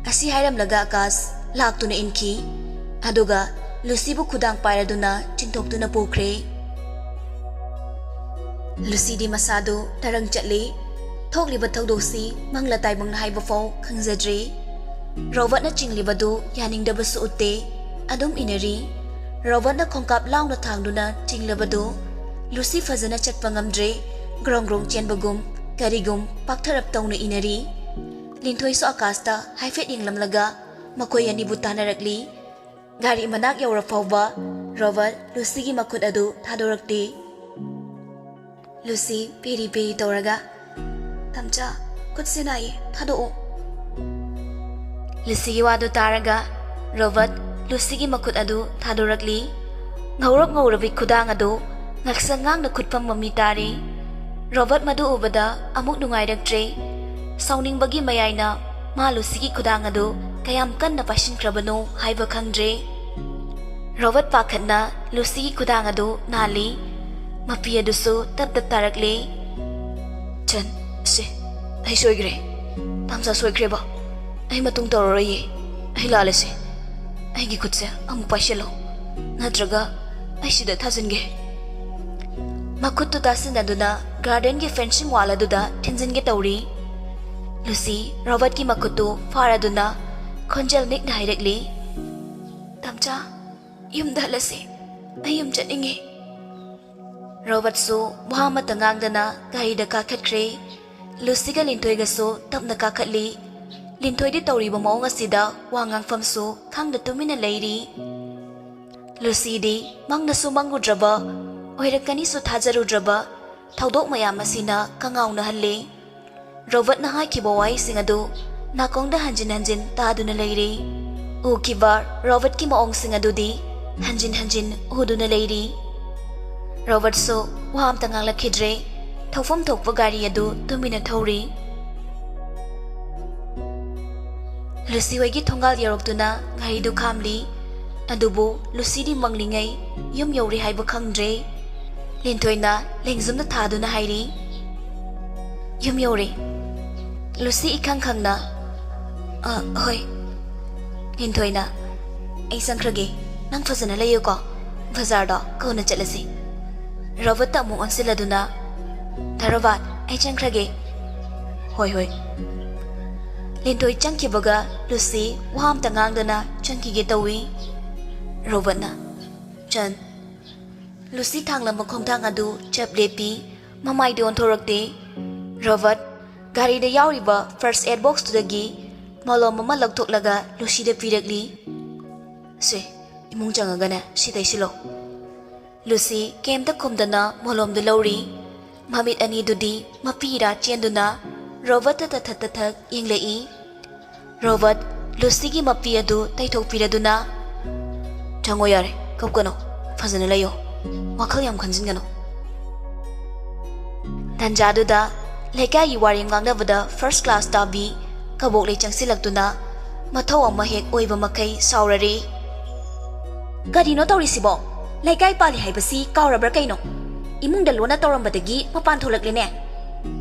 ꯑꯁꯤ ꯍꯥꯏꯔꯝꯂꯒ ꯑꯀꯥꯁ ꯂꯥꯛꯇꯨꯅ ꯏꯟꯈꯤ꯫ ꯑꯗꯨꯒ ꯂꯨꯁꯤꯕꯨ ꯈꯨꯗꯥꯡ ꯄꯥꯏꯔꯗꯨꯅ ꯆꯤꯡꯊꯣꯛꯇꯨꯅ ꯄꯨꯈ꯭ꯔꯦ꯫ ꯂꯨꯁꯤꯗꯤ ꯃꯁꯥꯗꯨ ꯇꯔꯪ ꯆꯠꯂꯤ꯫ ꯊꯣꯛꯂꯤꯕ ꯊꯧꯗꯣꯛꯁꯤ ꯃꯪꯂ ꯇꯥꯏꯕꯪꯅ ꯍꯥꯏꯕ ꯐꯥꯎ ꯈꯪꯖꯗ꯭ꯔꯦ꯫ ꯔꯣꯕꯔꯠꯅ ꯆꯤꯡꯂꯤꯕꯗꯨ ꯌꯥꯅꯤꯡꯗꯕꯁꯨ ꯎꯠꯇꯦ꯫ ꯑꯗꯨꯝ ꯏꯟꯅꯔꯤ꯫ ꯔꯣꯕꯔꯠꯅ ꯈꯣꯡꯀꯥꯞ ꯂꯥꯎꯅ ꯊꯥꯡꯗꯨꯅ ꯆꯤꯡꯂꯕꯗꯨ ꯂꯨꯁꯤ ꯐꯖꯅ ꯆꯠꯄ ꯉꯝꯗ꯭ꯔꯦ꯫ ꯒ꯭ꯔꯣꯡ ꯒ꯭ꯔꯣꯡ ꯆꯦꯟꯕꯒꯨꯝ ꯀꯔꯤꯒꯨꯝ ꯄꯥꯛꯊꯔꯞ ꯇꯧꯅ ꯏꯟꯅꯔꯤ꯫ ꯂꯤꯟꯊꯣꯏꯁꯨ ꯑꯀꯥꯁꯇ ꯍꯥꯏꯐꯦꯠ ꯌꯦꯡꯂꯝꯂꯒ ꯃꯈꯣꯏ ꯑꯅꯤꯕꯨ ꯇꯥꯟꯅꯔꯛꯂꯤ꯫ ꯒꯥꯔꯤ ꯃꯅꯥꯛ ꯌꯧꯔ ꯐꯥꯎꯕ ꯔꯣꯕꯔꯠ ꯂꯨꯁꯤꯒꯤ ꯃꯈꯨꯠ ꯑꯗꯨ ꯊꯥꯗꯣꯔꯛꯇꯦ꯫ ꯂꯨꯁꯤ ꯄꯦꯔꯤ ꯄꯦꯔꯤ ꯇꯧꯔꯒ, "ꯇꯝꯆꯥ, ꯈꯨꯠꯁꯦ ꯅꯥꯏꯌꯦ, ꯊꯥꯗꯣꯛꯑꯣ꯫" ꯂꯨꯁꯤꯒꯤ ꯋꯥꯗꯨ ꯇꯥꯔꯒ ꯔꯣꯕꯔꯠ ꯂꯨꯁꯤꯒꯤ ꯃꯈꯨꯠ ꯑꯗꯨ ꯊꯥꯗꯣꯔꯛꯂꯤ꯫ ꯉꯧꯔꯣꯛ ꯉꯧꯔꯕꯤ ꯈꯨꯗꯥꯡ ꯑꯗꯨ ꯉꯛꯁꯪ ꯉꯥꯡꯅ ꯈꯨꯠ ꯄꯝꯕ ꯃꯤ ꯇꯥꯔꯦ꯫ ꯔꯣꯕꯔꯠ ꯃꯗꯨ ꯎꯕꯗ ꯑꯃꯨꯛ ꯅꯨꯡꯉꯥꯏꯔꯛꯇ꯭ꯔꯦ꯫ ꯁꯥꯎꯅꯤꯡꯕꯒꯤ ꯃꯌꯥꯏꯅ ꯃꯥ ꯂꯨꯁꯤꯒꯤ ꯈꯨꯗꯥꯡ ꯑꯗꯨ ꯀꯌꯥꯝ ꯀꯟꯅ ꯄꯥꯏꯁꯤꯟꯈ꯭ꯔꯕꯅꯣ ꯍꯥꯏꯕ ꯈꯪꯗ꯭ꯔꯦ꯫ ꯔꯣꯕꯔꯠ ꯄꯥꯈꯠꯅ ꯂꯨꯁꯤꯒꯤ ꯈꯨꯗꯥꯡ ꯑꯗꯨ ꯅꯥꯜꯂꯤ꯫ ꯃꯄꯤ ꯑꯗꯨꯁꯨ ꯇꯞ ꯇꯞ ꯇꯥꯔꯛꯂꯦ꯫ "ꯆꯟ, ꯁꯦ, ꯑꯩ ꯁꯣꯏꯈ꯭ꯔꯦ꯫ ꯇꯥꯝꯆꯥ ꯁꯣꯏꯈ꯭ꯔꯦꯕ꯫ ꯑꯩ ꯃꯇꯨꯡ ꯇꯧꯔꯔꯣꯏꯌꯦ꯫ ꯑꯩ ꯂꯥꯜꯂꯦꯁꯦ꯫ ꯑꯩꯒꯤ ꯈꯨꯠꯁꯦ ꯑꯃꯨꯛ ꯄꯥꯏꯁꯤꯜꯂꯣ, ꯅꯠꯇ꯭ꯔꯒ ꯑꯩ ꯁꯤꯗ ꯊꯥꯖꯤꯟꯒꯦ꯫" ꯃꯈꯨꯠꯇꯨ ꯇꯥꯁꯤꯟꯅꯗꯨꯅ ꯒꯥꯔꯗꯦꯟꯒꯤ ꯐꯦꯟꯁꯤꯡ ꯋꯥꯜ ꯑꯗꯨꯗ ꯊꯤꯟꯖꯤꯟꯒꯦ ꯇꯧꯔꯤ꯫ ꯂꯨꯁꯤ ꯔꯣꯕꯔꯠꯀꯤ ꯃꯈꯨꯠꯇꯨ ꯐꯥꯔꯗꯨꯅ ꯈꯣꯟꯖꯦꯜ ꯅꯤꯛꯅ ꯍꯥꯏꯔꯛꯂꯤ, "ꯇꯥꯝꯆꯥ, ꯌꯨꯝꯗ ꯍꯜꯂꯁꯤ꯫ ꯑꯩ ꯌꯨꯝ ꯆꯠꯅꯤꯡꯉꯤ꯫" ꯔꯣꯕꯔꯠꯁꯨ ꯋꯥ ꯑꯃꯠꯇ ꯉꯥꯡꯗꯅ ꯒꯥꯔꯤꯗ ꯀꯥꯈꯠꯈ꯭ꯔꯦ꯫ ꯂꯨꯁꯤꯒ ꯂꯤꯟꯊꯣꯏꯒꯁꯨ ꯇꯞꯅ ꯀꯥꯈꯠꯂꯤ꯫ ꯂꯤꯟꯊꯣꯏꯗꯤ ꯇꯧꯔꯤꯕ ꯃꯑꯣꯡ ꯑꯁꯤꯗ ꯋꯥ ꯉꯥꯡꯐꯝꯁꯨ ꯈꯪꯗ ꯇꯨꯃꯤꯟꯅ ꯂꯩꯔꯤ꯫ ꯂꯨꯁꯤꯗꯤ ꯃꯪꯗꯁꯨ ꯃꯪꯉꯨꯗ꯭ꯔꯕ, ꯑꯣꯏꯔꯛꯀꯅꯤꯁꯨ ꯊꯥꯖꯔꯨꯗ꯭ꯔꯕ ꯊꯧꯗꯣꯛ ꯃꯌꯥꯝ ꯑꯁꯤꯅ ꯀꯉꯥꯎꯅꯍꯜꯂꯤ꯫ ꯔꯣꯕꯔꯠꯅ ꯍꯥꯏꯈꯤꯕ ꯋꯥꯍꯩꯁꯤꯡ ꯑꯗꯨ ꯅꯥꯀꯣꯡꯗ ꯍꯟꯖꯤꯟ ꯍꯟꯖꯤꯟ ꯇꯥꯗꯨꯅ ꯂꯩꯔꯤ꯫ ꯎꯈꯤꯕ ꯔꯣꯕꯔꯠꯀꯤ ꯃꯑꯣꯡꯁꯤꯡ ꯑꯗꯨꯗꯤ ꯍꯟꯖꯤꯟ ꯍꯟꯖꯤꯟ ꯎꯗꯨꯅ ꯂꯩꯔꯤ꯫ ꯔꯣꯕꯔꯠꯁꯨ ꯋꯥ ꯑꯝꯇ ꯉꯥꯡꯂꯛꯈꯤꯗ꯭ꯔꯦ꯫ ꯊꯧꯐꯝ ꯊꯣꯛꯄ ꯒꯥꯔꯤ ꯑꯗꯨ ꯇꯨꯃꯤꯟꯅ ꯊꯧꯔꯤ꯫ ꯂꯨꯁꯤ ꯍꯣꯏꯒꯤ ꯊꯣꯡꯒꯥꯜ ꯌꯧꯔꯛꯇꯨꯅ ꯒꯥꯔꯤꯗꯨ ꯈꯥꯝꯂꯤ꯫ ꯑꯗꯨꯕꯨ ꯂꯨꯁꯤꯗꯤ ꯃꯪꯂꯤꯉꯩ ꯌꯨꯝ ꯌꯧꯔꯦ ꯍꯥꯏꯕ ꯈꯪꯗ꯭ꯔꯦ꯫ ꯂꯤꯟꯊꯣꯏꯅ ꯂꯦꯡꯖꯨꯝꯗ ꯊꯥꯗꯨꯅ ꯍꯥꯏꯔꯤ, "ꯌꯨꯝ ꯌꯧꯔꯦ꯫" ꯂꯨꯁꯤ ꯏꯈꯪ ꯈꯪꯅ, "ꯑ, ꯍꯣꯏ꯫" ꯂꯤꯟꯊꯣꯏꯅ, "ꯑꯩ ꯆꯪꯈ꯭ꯔꯒꯦ, ꯅꯪ ꯐꯖꯅ ꯂꯩꯌꯨꯀꯣ, ꯕꯖꯥꯔꯗꯣ ꯀꯣꯟꯅ ꯆꯠꯂꯁꯤ꯫" ꯔꯣꯕꯔꯠꯇ ꯑꯃꯨꯛ ꯑꯣꯟꯁꯤꯜꯂꯗꯨꯅ, "ꯙꯔꯣꯕꯥꯠ, ꯑꯩ ꯆꯪꯈ꯭ꯔꯒꯦ꯫" "ꯍꯣꯏ, ꯍꯣꯏ꯫" ꯂꯤꯟꯊꯣꯏ ꯆꯪꯈꯤꯕꯒ ꯂꯨꯁꯤ ꯋꯥ ꯑꯝꯇ ꯉꯥꯡꯗꯅ ꯆꯪꯈꯤꯒꯦ ꯇꯧꯏ꯫ ꯔꯣꯕꯔꯠꯅ, "ꯆꯟ꯫" ꯂꯨꯁꯤ ꯊꯥꯡꯂꯝꯕ ꯈꯣꯡꯊꯥꯡ ꯑꯗꯨ ꯆꯞ ꯂꯦꯞꯄꯤ꯫ ꯃꯃꯥꯏꯗꯤ ꯑꯣꯟꯊꯣꯔꯛꯇꯦ꯫ ꯔꯣꯕꯔꯠ ꯒꯥꯔꯤꯗ ꯌꯥꯎꯔꯤꯕ first aid boxꯇꯨꯗꯒꯤ ꯃꯣꯂꯣꯝ ꯑꯃ ꯂꯧꯊꯣꯛꯂꯒ ꯂꯨꯁꯤꯗ ꯄꯤꯔꯛꯂꯤ꯫ "ꯁꯦ, ꯏꯃꯨꯡ ꯆꯪꯉꯒꯅꯦ ꯁꯤ ꯇꯩꯁꯤꯜꯂꯣ꯫" ꯂꯨꯁꯤ ꯀꯩꯝꯇ ꯈꯨꯝꯗꯅ ꯃꯣꯂꯣꯝꯗꯨ ꯂꯧꯔꯤ꯫ ꯃꯃꯤꯠ ꯑꯅꯤꯗꯨꯗꯤ ꯃꯄꯤ ꯏꯔꯥ ꯆꯦꯟꯗꯨꯅ ꯔꯣꯕꯔꯠꯇ ꯇꯊꯛ ꯇꯊꯛ ꯌꯦꯡꯂꯛꯏ꯫ ꯔꯣꯕꯔꯠ ꯂꯨꯁꯤꯒꯤ ꯃꯄꯤ ꯑꯗꯨ ꯇꯩꯊꯣꯛꯄꯤꯔꯗꯨꯅ, "ꯆꯪꯉꯣ ꯌꯥꯔꯦ, ꯀꯞꯀꯅꯣ, ꯐꯖꯅ ꯂꯩꯌꯣ, ꯋꯥꯈꯜ ꯌꯥꯝ ꯈꯟꯖꯤꯟꯒꯅꯨ꯫" ꯇꯟꯖꯥꯗꯨꯗ ꯂꯩꯀꯥꯏꯒꯤ ꯋꯥꯔꯦꯝ ꯉꯥꯡꯅꯕꯗ first class ꯇꯥꯕꯤ ꯀꯕꯣꯛꯂꯩ ꯆꯪꯁꯤꯜꯂꯛꯇꯨꯅ ꯃꯊꯧ ꯑꯃ ꯍꯦꯛ ꯑꯣꯏꯕ ꯃꯈꯩ ꯁꯥꯎꯔꯔꯤ꯫ "ꯀꯔꯤꯅꯣ ꯇꯧꯔꯤꯁꯤꯕꯣ? ꯂꯩꯀꯥꯏ ꯄꯥꯜꯂꯤ ꯍꯥꯏꯕꯁꯤ ꯀꯥꯎꯔꯕ꯭ꯔꯥ ꯀꯩꯅꯣ? ꯏꯃꯨꯡꯗ ꯂꯣꯟꯅ ꯇꯧꯔꯝꯕꯗꯒꯤ ꯃꯄꯥꯟ ꯊꯣꯛꯂꯛꯂꯦꯅꯦ꯫"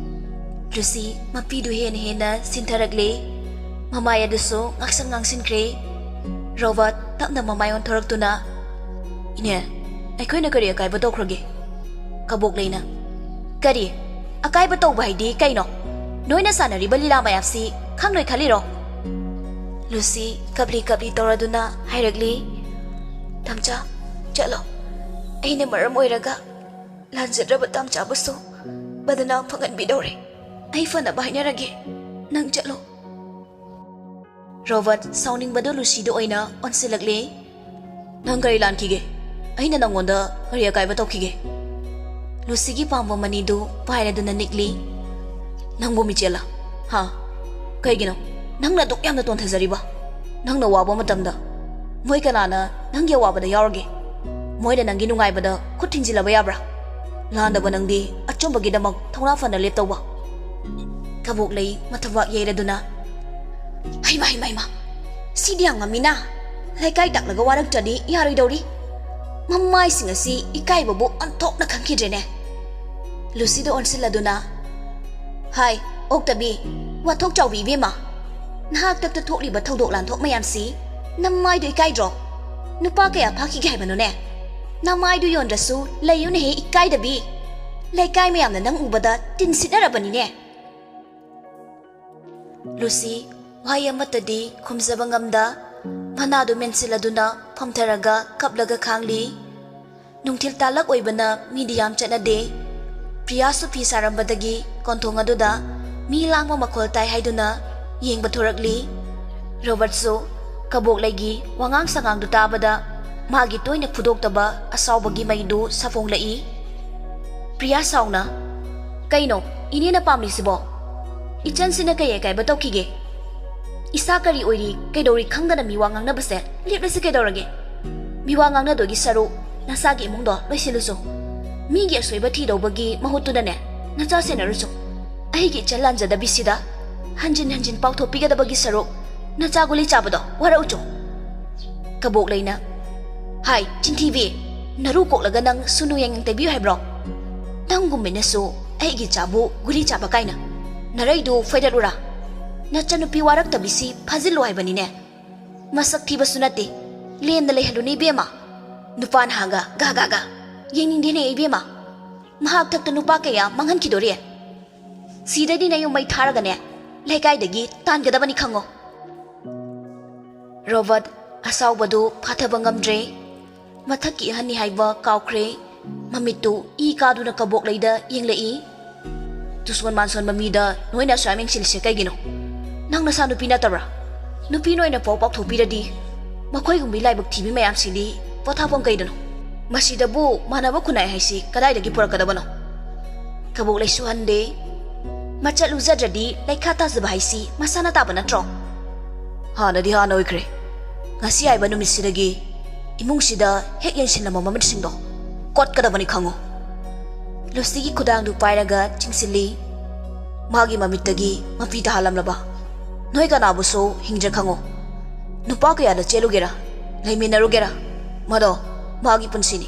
ꯂꯨꯁꯤ ꯃꯄꯤꯗꯨ ꯍꯦꯟꯅ ꯍꯦꯟꯅ ꯁꯤꯟꯊꯔꯛꯂꯦ꯫ ꯃꯃꯥꯏ ꯑꯗꯨꯁꯨ ꯉꯥꯛꯁꯪ ꯉꯥꯡꯁꯤꯟꯈ꯭ꯔꯦ꯫ ꯔꯣꯕꯔꯠ ꯇꯞꯅ ꯃꯃꯥꯏ ꯑꯣꯟꯊꯣꯔꯛꯇꯨꯅ, "ꯏꯅꯦ, ꯑꯩꯈꯣꯏꯅ ꯀꯔꯤ ꯑꯀꯥꯏꯕ ꯇꯧꯈ꯭ꯔꯒꯦ?" ꯀꯕꯣꯛꯂꯩꯅ, "ꯀꯔꯤ? ꯑꯀꯥꯏꯕ ꯇꯧꯕ ꯍꯥꯏꯗꯤ ꯀꯩꯅꯣ? ꯅꯣꯏꯅ ꯁꯥꯟꯅꯔꯤꯕ ꯂꯤꯂꯥ ꯃꯌꯥꯝꯁꯤ ꯈꯪꯂꯣꯏ ꯈꯜꯂꯤꯔꯣ?" ꯂꯨꯁꯤ ꯀꯞꯂꯤ ꯀꯞꯂꯤ ꯇꯧꯔꯗꯨꯅ ꯍꯥꯏꯔꯛꯂꯤ, "ꯇꯥꯝꯆꯥ, ꯆꯠꯂꯣ꯫ ꯑꯩꯅ ꯃꯔꯝ ꯑꯣꯏꯔꯒ ꯂꯥꯟꯖꯗ꯭ꯔꯕ ꯇꯥꯝꯆꯥꯕꯨꯁꯨ ꯕꯗꯅꯥꯝ ꯐꯪꯍꯟꯕꯤꯗꯧꯔꯦ꯫" ꯑꯩ ꯐꯅꯕ ꯍꯥꯏꯅꯔꯒꯦ꯫ ꯅꯪ ꯆꯠꯂꯣ꯫ ꯔꯣꯕꯔꯠ ꯁꯥꯎꯅꯤꯡꯕꯗꯨ ꯂꯨꯁꯤꯗ ꯑꯣꯏꯅ ꯑꯣꯟꯁꯤꯜꯂꯛꯂꯦ꯫ "ꯅꯪ ꯀꯔꯤ ꯂꯥꯟꯈꯤꯒꯦ? ꯑꯩꯅ ꯅꯪꯉꯣꯟꯗ ꯀꯔꯤ ꯑꯀꯥꯏꯕ ꯇꯧꯈꯤꯒꯦ?" ꯂꯨꯁꯤꯒꯤ ꯄꯥꯝꯕꯣꯝ ꯑꯅꯤꯗꯨ ꯄꯥꯏꯔꯗꯨꯅ ꯅꯤꯛꯂꯤ꯫ "ꯅꯪꯕꯨ ꯃꯤꯆꯦꯜꯂ? ꯍꯥ? ꯀꯩꯒꯤꯅꯣ ꯅꯪꯅ ꯑꯗꯨꯛ ꯌꯥꯝꯅ ꯇꯣꯟꯊꯖꯔꯤꯕ? ꯅꯪꯅ ꯋꯥꯕ ꯃꯇꯝꯗ ꯃꯣꯏ ꯀꯅꯥꯅ ꯅꯪꯒꯤ ꯑꯋꯥꯕꯗ ꯌꯥꯎꯔꯒꯦ? ꯃꯣꯏꯅ ꯅꯪꯒꯤ ꯅꯨꯡꯉꯥꯏꯕꯗ ꯈꯨꯠ ꯊꯤꯡꯖꯤꯜꯂꯕ ꯌꯥꯕ꯭ꯔꯥ? ꯂꯥꯟꯗꯕ ꯅꯪꯗꯤ ꯑꯆꯨꯝꯕꯒꯤꯗꯃꯛ ꯊꯧꯅꯥ ꯐꯅ ꯂꯦꯞꯇꯧꯕ꯫ ꯀꯕꯣꯛꯂꯩ ꯃꯊꯕꯥꯛ ꯌꯩꯔꯗꯨꯅ, "ꯍꯩꯃꯥ, ꯍꯩꯃꯥ, ꯍꯩꯃꯥ, ꯁꯤꯗꯤ ꯌꯥꯝ ꯉꯝꯃꯤꯅ꯫ ꯂꯩꯀꯥꯏ ꯇꯥꯛꯂꯒ ꯋꯥꯔꯛꯇ꯭ꯔꯗꯤ ꯌꯥꯔꯣꯏꯗꯧꯔꯤ꯫ ꯃꯃꯥꯏꯁꯤꯡ ꯑꯁꯤ ꯏꯀꯥꯏꯕꯕꯨ ꯑꯣꯟꯊꯣꯛꯅ ꯈꯪꯈꯤꯗ꯭ꯔꯦꯅꯦ"꯫ ꯂꯨꯁꯤꯗ ꯑꯣꯟꯁꯤꯜꯂꯗꯨꯅ, "ꯍꯥꯏ, ꯑꯣꯛꯇꯕꯤ, ꯋꯥꯊꯣꯛ ꯆꯥꯎꯕꯤ ꯏꯕꯦꯝꯃ, ꯅꯍꯥꯛ ꯇꯛꯇ ꯊꯣꯛꯂꯤꯕ ꯊꯧꯗꯣꯛ ꯂꯥꯟꯊꯣꯛ ꯃꯌꯥꯝꯁꯤ ꯅꯃꯥꯏꯗꯨ ꯏꯀꯥꯏꯗ꯭ꯔꯣ? ꯅꯨꯄꯥ ꯀꯌꯥ ꯐꯥꯈꯤꯒꯦ ꯍꯥꯏꯕꯅꯣꯅꯦ? ꯅꯃꯥꯏꯗꯨ ꯌꯣꯟꯗ꯭ꯔꯁꯨ ꯂꯩꯌꯨꯅꯦꯍꯦ ꯏꯀꯥꯏꯗꯕꯤ꯫ ꯂꯩꯀꯥꯏ ꯃꯌꯥꯝꯅ ꯅꯪ ꯎꯕꯗ ꯇꯤꯟ ꯁꯤꯠꯅꯔꯕꯅꯤꯅꯦ"꯫ ꯂꯨꯁꯤ ꯋꯥꯍꯩ ꯑꯃꯠꯇꯗꯤ ꯈꯨꯝꯖꯕ ꯉꯝꯗ, ꯃꯅꯥꯗꯨ ꯃꯦꯟꯁꯤꯜꯂꯗꯨꯅ ꯐꯝꯊꯔꯒ ꯀꯞꯂꯒ ꯈꯥꯡꯂꯤ꯫ ꯅꯨꯡꯊꯤꯜ ꯇꯥꯂꯛ ꯑꯣꯏꯕꯅ ꯃꯤꯗꯤ ꯌꯥꯝ ꯆꯠꯅꯗꯦ꯫ ꯄ꯭ꯔꯤꯌꯥꯁꯨ ꯐꯤ ꯁꯥꯔꯝꯕꯗꯒꯤ ꯀꯣꯟꯊꯣꯡ ꯑꯗꯨꯗ ꯃꯤ ꯂꯥꯡꯕ ꯃꯈꯣꯜ ꯇꯥꯏ ꯍꯥꯏꯗꯨꯅ ꯌꯦꯡꯕ ꯊꯣꯔꯛꯂꯤ꯫ ꯔꯣꯕꯔꯠꯁꯨ ꯀꯕꯣꯛꯂꯩꯒꯤ ꯋꯥꯉꯥꯡ ꯁꯉꯥꯡꯗꯨ ꯇꯥꯕꯗ ꯃꯥꯒꯤ ꯇꯣꯏꯅ ꯐꯨꯗꯣꯛꯇꯕ ꯑꯁꯥꯎꯕꯒꯤ ꯃꯩꯗꯨ ꯁꯥꯐꯣꯡꯂꯛꯏ꯫ ꯄ꯭ꯔꯤꯌꯥ ꯁꯥꯎꯅ, "ꯀꯩꯅꯣ ꯏꯅꯦꯅ ꯄꯥꯝꯂꯤꯁꯤꯕꯣ? ꯏꯆꯟꯁꯤꯅ ꯀꯩ ꯑꯀꯥꯏꯕ ꯇꯧꯈꯤꯒꯦ? ꯏꯁꯥ ꯀꯔꯤ ꯑꯣꯏꯔꯤ ꯀꯩꯗꯧꯔꯤ ꯈꯪꯗꯅ ꯃꯤꯋꯥ ꯉꯥꯡꯅꯕꯁꯦ ꯂꯦꯞꯂꯁꯤ ꯀꯩꯗꯧꯔꯒꯦ? ꯃꯤꯋꯥ ꯉꯥꯡꯅꯗꯣꯏꯒꯤ ꯁꯔꯨꯛ ꯅꯁꯥꯒꯤ ꯏꯃꯨꯡꯗꯣ ꯂꯣꯏꯁꯤꯜꯂꯨꯆꯣ꯫ ꯃꯤꯒꯤ ꯑꯁꯣꯏꯕ ꯊꯤꯗꯧꯕꯒꯤ ꯃꯍꯨꯠꯇꯨꯅꯅꯦ, ꯅꯆꯥ ꯁꯦꯟꯅꯔꯨꯆꯣ꯫ ꯑꯩꯒꯤ ꯏꯆꯟ ꯂꯥꯟꯖꯗꯕꯤꯁꯤꯗ ꯍꯟꯖꯤꯟ ꯍꯟꯖꯤꯟ ꯄꯥꯎꯊꯣꯛꯄꯤꯒꯗꯕꯒꯤ ꯁꯔꯨꯛ ꯅꯆꯥ ꯒꯨꯂꯤ ꯆꯥꯕꯗꯣ ꯋꯥꯔꯛꯎꯆꯣ"꯫ ꯀꯕꯣꯛꯂꯩꯅ, "ꯍꯥꯏ, ꯆꯤꯟꯊꯤꯕꯤ, ꯅꯔꯨ ꯀꯣꯛꯂꯒ ꯅꯪ ꯁꯨꯅꯨ ꯌꯦꯡꯉꯪ ꯇꯩꯕꯤꯌꯨ ꯍꯥꯏꯕ꯭ꯔꯣ? ꯅꯪꯒꯨꯝꯕꯅꯁꯨ ꯑꯩꯒꯤ ꯏꯆꯥꯕꯨ ꯒꯨꯂꯤ ꯆꯥꯕ ꯀꯥꯏꯅ꯫ ꯅꯔꯩꯗꯨ ꯐꯣꯏꯗꯠꯂꯨꯔꯥ? ꯅꯆꯟꯅꯨꯄꯤ ꯋꯥꯔꯛꯇꯕꯤꯁꯤ ꯐꯥꯖꯤꯜꯂꯨ ꯍꯥꯏꯕꯅꯤꯅꯦ꯫ ꯃꯁꯛ ꯊꯤꯕꯁꯨ ꯅꯠꯇꯦ, ꯂꯦꯝꯅ ꯂꯩꯍꯜꯂꯨꯅꯦ ꯏꯕꯦꯝꯃ꯫ ꯅꯨꯄꯥ ꯅꯍꯥꯒ ꯒꯥ ꯒꯥ ꯒꯥ꯫ ꯌꯦꯡꯅꯤꯡꯗꯦꯅꯦ ꯏꯕꯦꯝꯃ꯫ ꯃꯍꯥꯛ ꯊꯛꯇ ꯅꯨꯄꯥ ꯀꯌꯥ ꯃꯥꯡꯍꯟꯈꯤꯗꯣꯔꯤ꯫ ꯁꯤꯗꯩꯗꯤ ꯅꯌꯨꯝ ꯃꯩ ꯊꯥꯔꯒꯅꯦ, ꯂꯩꯀꯥꯏꯗꯒꯤ ꯇꯥꯟꯒꯗꯕꯅꯤ ꯈꯪꯉꯣ"꯫ ꯔꯣꯕꯔꯠ ꯑꯁꯥꯎꯕꯗꯨ ꯐꯥꯊꯕ ꯉꯝꯗ꯭ꯔꯦ꯫ ꯃꯊꯛꯀꯤ ꯑꯍꯟꯅꯤ ꯍꯥꯏꯕ ꯀꯥꯎꯈ꯭ꯔꯦ꯫ ꯃꯃꯤꯠꯇꯨ ꯏ ꯀꯥꯗꯨꯅ ꯀꯕꯣꯛꯂꯩꯗ ꯌꯦꯡꯂꯛꯏ꯫ ꯇꯨꯁꯣꯟ ꯃꯥꯟꯁꯣꯟꯕ ꯃꯤꯗ ꯅꯣꯏꯅ ꯑꯁꯨꯌꯥꯝ ꯌꯦꯡꯁꯤꯜꯂꯤꯁꯦ ꯀꯩꯒꯤꯅꯣ? ꯅꯪ ꯅꯁꯥ ꯅꯨꯄꯤ ꯅꯠꯇꯕ꯭ꯔꯥ? ꯅꯨꯄꯤ ꯅꯣꯏꯅ ꯄꯥꯎ ꯄꯥꯛꯊꯣꯛꯄꯤꯔꯗꯤ ꯃꯈꯣꯏꯒꯨꯝꯕꯤ ꯂꯥꯏꯕꯛ ꯊꯤꯕꯤ ꯃꯌꯥꯝꯁꯤꯗꯤ ꯄꯣꯊꯥꯐꯝ ꯀꯩꯗꯅꯣ? ꯃꯁꯤꯗꯕꯨ ꯃꯥꯟꯅꯕ ꯈꯨꯟꯅꯥꯏ ꯍꯥꯏꯁꯤ ꯀꯗꯥꯏꯗꯒꯤ ꯄꯨꯔꯛꯀꯗꯕꯅꯣ? ꯀꯕꯣꯛ ꯂꯩꯁꯨ ꯍꯟꯗꯦ꯫ ꯃꯆꯠ ꯎꯖꯗ꯭ꯔꯗꯤ ꯂꯩꯈꯥ ꯇꯥꯖꯕ ꯍꯥꯏꯁꯤ ꯃꯁꯥꯅ ꯇꯥꯕ ꯅꯠꯇ꯭ꯔꯣ? ꯍꯥꯟꯅꯗꯤ ꯍꯥꯟꯅ ꯑꯣꯏꯈ꯭ꯔꯦ꯫ ꯉꯁꯤ ꯍꯥꯏꯕ ꯅꯨꯃꯤꯠꯁꯤꯗꯒꯤ ꯏꯃꯨꯡꯁꯤꯗ ꯍꯦꯛ ꯌꯦꯡꯁꯤꯜꯂꯝꯕ ꯃꯃꯤꯠꯁꯤꯡꯗꯣ ꯀꯣꯠꯀꯗꯕꯅꯤ ꯈꯪꯉꯨ꯫ ꯂꯨꯁꯤꯒꯤ ꯈꯨꯗꯥꯡꯗꯨ ꯄꯥꯏꯔꯒ ꯆꯤꯡꯁꯤꯜꯂꯤ꯫ ꯃꯥꯒꯤ ꯃꯃꯤꯠꯇꯒꯤ ꯃꯄꯤ ꯇꯥꯍꯜꯂꯝꯂꯕ ꯅꯣꯏ ꯀꯅꯥꯕꯨꯁꯨ ꯍꯤꯡꯗ꯭ꯔꯦ ꯈꯪꯉꯨ꯫ ꯅꯨꯄꯥ ꯀꯌꯥꯗ ꯆꯦꯜꯂꯨꯒꯦꯔꯥ, ꯂꯩꯃꯤꯟꯅꯔꯨꯒꯦꯔꯥ, ꯃꯗꯣ ꯃꯥꯒꯤ ꯄꯨꯟꯁꯤꯅꯤ꯫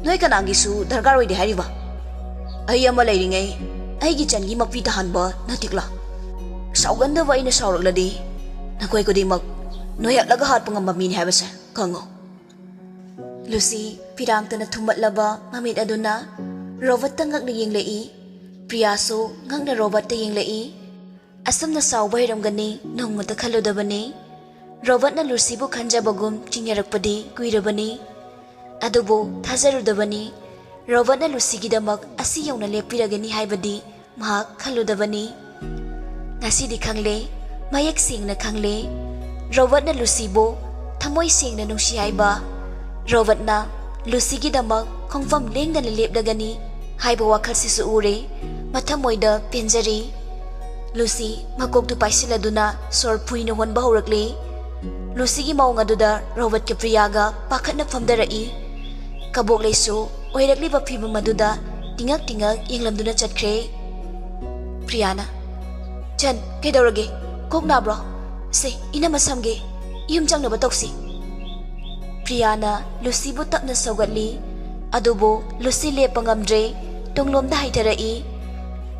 ꯅꯣꯏ ꯀꯅꯥꯒꯤꯁꯨ ꯗꯔꯀꯥꯔ ꯑꯣꯏꯗꯦ ꯍꯥꯏꯔꯤꯕ? ꯑꯩ ꯑꯃ ꯂꯩꯔꯤꯉꯩ ꯑꯩꯒꯤ ꯆꯟꯒꯤ ꯃꯄꯤ ꯇꯥꯍꯟꯕ ꯅꯇꯤꯛꯂꯥ? ꯁꯥꯎꯒꯟꯗꯕ ꯑꯩꯅ ꯁꯥꯎꯔꯛꯂꯗꯤ ꯅꯈꯣꯏ ꯈꯨꯗꯤꯡꯃꯛ ꯅꯣꯏꯍꯠꯂꯒ ꯍꯥꯠꯄ ꯉꯝꯕ ꯃꯤꯅꯤ ꯍꯥꯏꯕꯁꯦ ꯈꯪꯉꯨ꯫ ꯂꯨꯁꯤ ꯄꯤꯔꯥꯡꯇꯅ ꯊꯨꯝꯃꯠꯂꯕ ꯃꯃꯤꯠ ꯑꯗꯨꯅ ꯔꯣꯕꯔꯠꯇ ꯉꯛꯅ ꯌꯦꯡꯂꯛꯏ꯫ ꯄ꯭ꯔꯤꯌꯥꯁꯨ ꯉꯛꯅ ꯔꯣꯕꯔꯠꯇ ꯌꯦꯡꯂꯛꯏ꯫ ꯑꯁꯨꯝꯅ ꯁꯥꯎꯕ ꯍꯩꯔꯝꯒꯅꯤ ꯅꯣꯡꯃꯇ ꯈꯜꯂꯨꯗꯕꯅꯤ꯫ ꯔꯣꯕꯔꯠꯅ ꯂꯨꯁꯤꯕꯨ ꯈꯟꯖꯕꯒꯨꯝ ꯆꯤꯡꯅꯔꯛꯄꯗꯤ ꯀꯨꯏꯔꯕꯅꯤ꯫ ꯑꯗꯨꯕꯨ ꯊꯥꯖꯔꯨꯗꯕꯅꯤ꯫ ꯔꯣꯕꯔꯠꯅ ꯂꯨꯁꯤꯒꯤꯗꯃꯛ ꯑꯁꯤ ꯌꯧꯅ ꯂꯦꯞꯄꯤꯔꯒꯅꯤ ꯍꯥꯏꯕꯗꯤ ꯃꯍꯥꯛ ꯈꯜꯂꯨꯗꯕꯅꯤ꯫ ꯉꯁꯤꯗꯤ ꯈꯪꯂꯦ, ꯃꯌꯦꯛ ꯁꯦꯡꯅ ꯈꯪꯂꯦ꯫ ꯔꯣꯕꯔꯠꯅ ꯂꯨꯁꯤꯕꯨ ꯊꯃꯣꯏ ꯁꯦꯡꯅ ꯅꯨꯡꯁꯤ ꯍꯥꯏꯕ, ꯔꯣꯕꯔꯠꯅ ꯂꯨꯁꯤꯒꯤꯗꯃꯛ ꯈꯣꯡꯐꯝ ꯂꯦꯡꯗꯅ ꯂꯦꯞꯂꯒꯅꯤ ꯍꯥꯏꯕ ꯋꯥꯈꯜꯁꯤꯁꯨ ꯎꯔꯦ꯫ ꯃꯊꯃꯣꯏꯗ ꯄꯦꯟꯖꯔꯦ꯫ ꯂꯨꯁꯤ ꯃꯀꯣꯛꯇꯨ ꯄꯥꯏꯁꯤꯜꯂꯗꯨꯅ ꯁꯣꯔ ꯐꯨꯏꯅ ꯍꯣꯟꯕ ꯍꯧꯔꯛꯂꯦ꯫ ꯂꯨꯁꯤꯒꯤ ꯃꯑꯣꯡ ꯑꯗꯨꯗ ꯔꯣꯕꯔꯠꯀ ꯄ꯭ꯔꯤꯌꯥꯒ ꯄꯥꯈꯠꯅ ꯐꯝꯊꯔꯛꯏ꯫ ꯀꯕꯣꯛꯂꯩꯁꯨ ꯑꯣꯏꯔꯛꯂꯤꯕ ꯐꯤꯕꯝ ꯑꯗꯨꯗ ꯇꯤꯡꯉꯛ ꯇꯤꯡꯉꯛ ꯌꯦꯡꯂꯝꯗꯨꯅ ꯆꯠꯈ꯭ꯔꯦ꯫ ꯄ꯭ꯔꯤꯌꯥꯅ, "ꯆꯟ, ꯀꯩꯗꯧꯔꯒꯦ? ꯀꯣꯛ ꯅꯥꯕ꯭ꯔꯣ? ꯁꯦ, ꯏꯅꯝꯃ ꯁꯝꯒꯦ꯫ ꯌꯨꯝ ꯆꯪꯅꯕ ꯇꯧꯁꯤ꯫" ꯄ꯭ꯔꯤꯌꯥꯅ ꯂꯨꯁꯤꯕꯨ ꯇꯞꯅ ꯁꯧꯒꯠꯂꯤ꯫ ꯑꯗꯨꯕꯨ ꯂꯨꯁꯤ ꯂꯦꯞꯄ ꯉꯝꯗ꯭ꯔꯦ꯫ ꯇꯨꯡꯂꯣꯝꯗ ꯍꯥꯏꯊꯔꯛꯏ꯫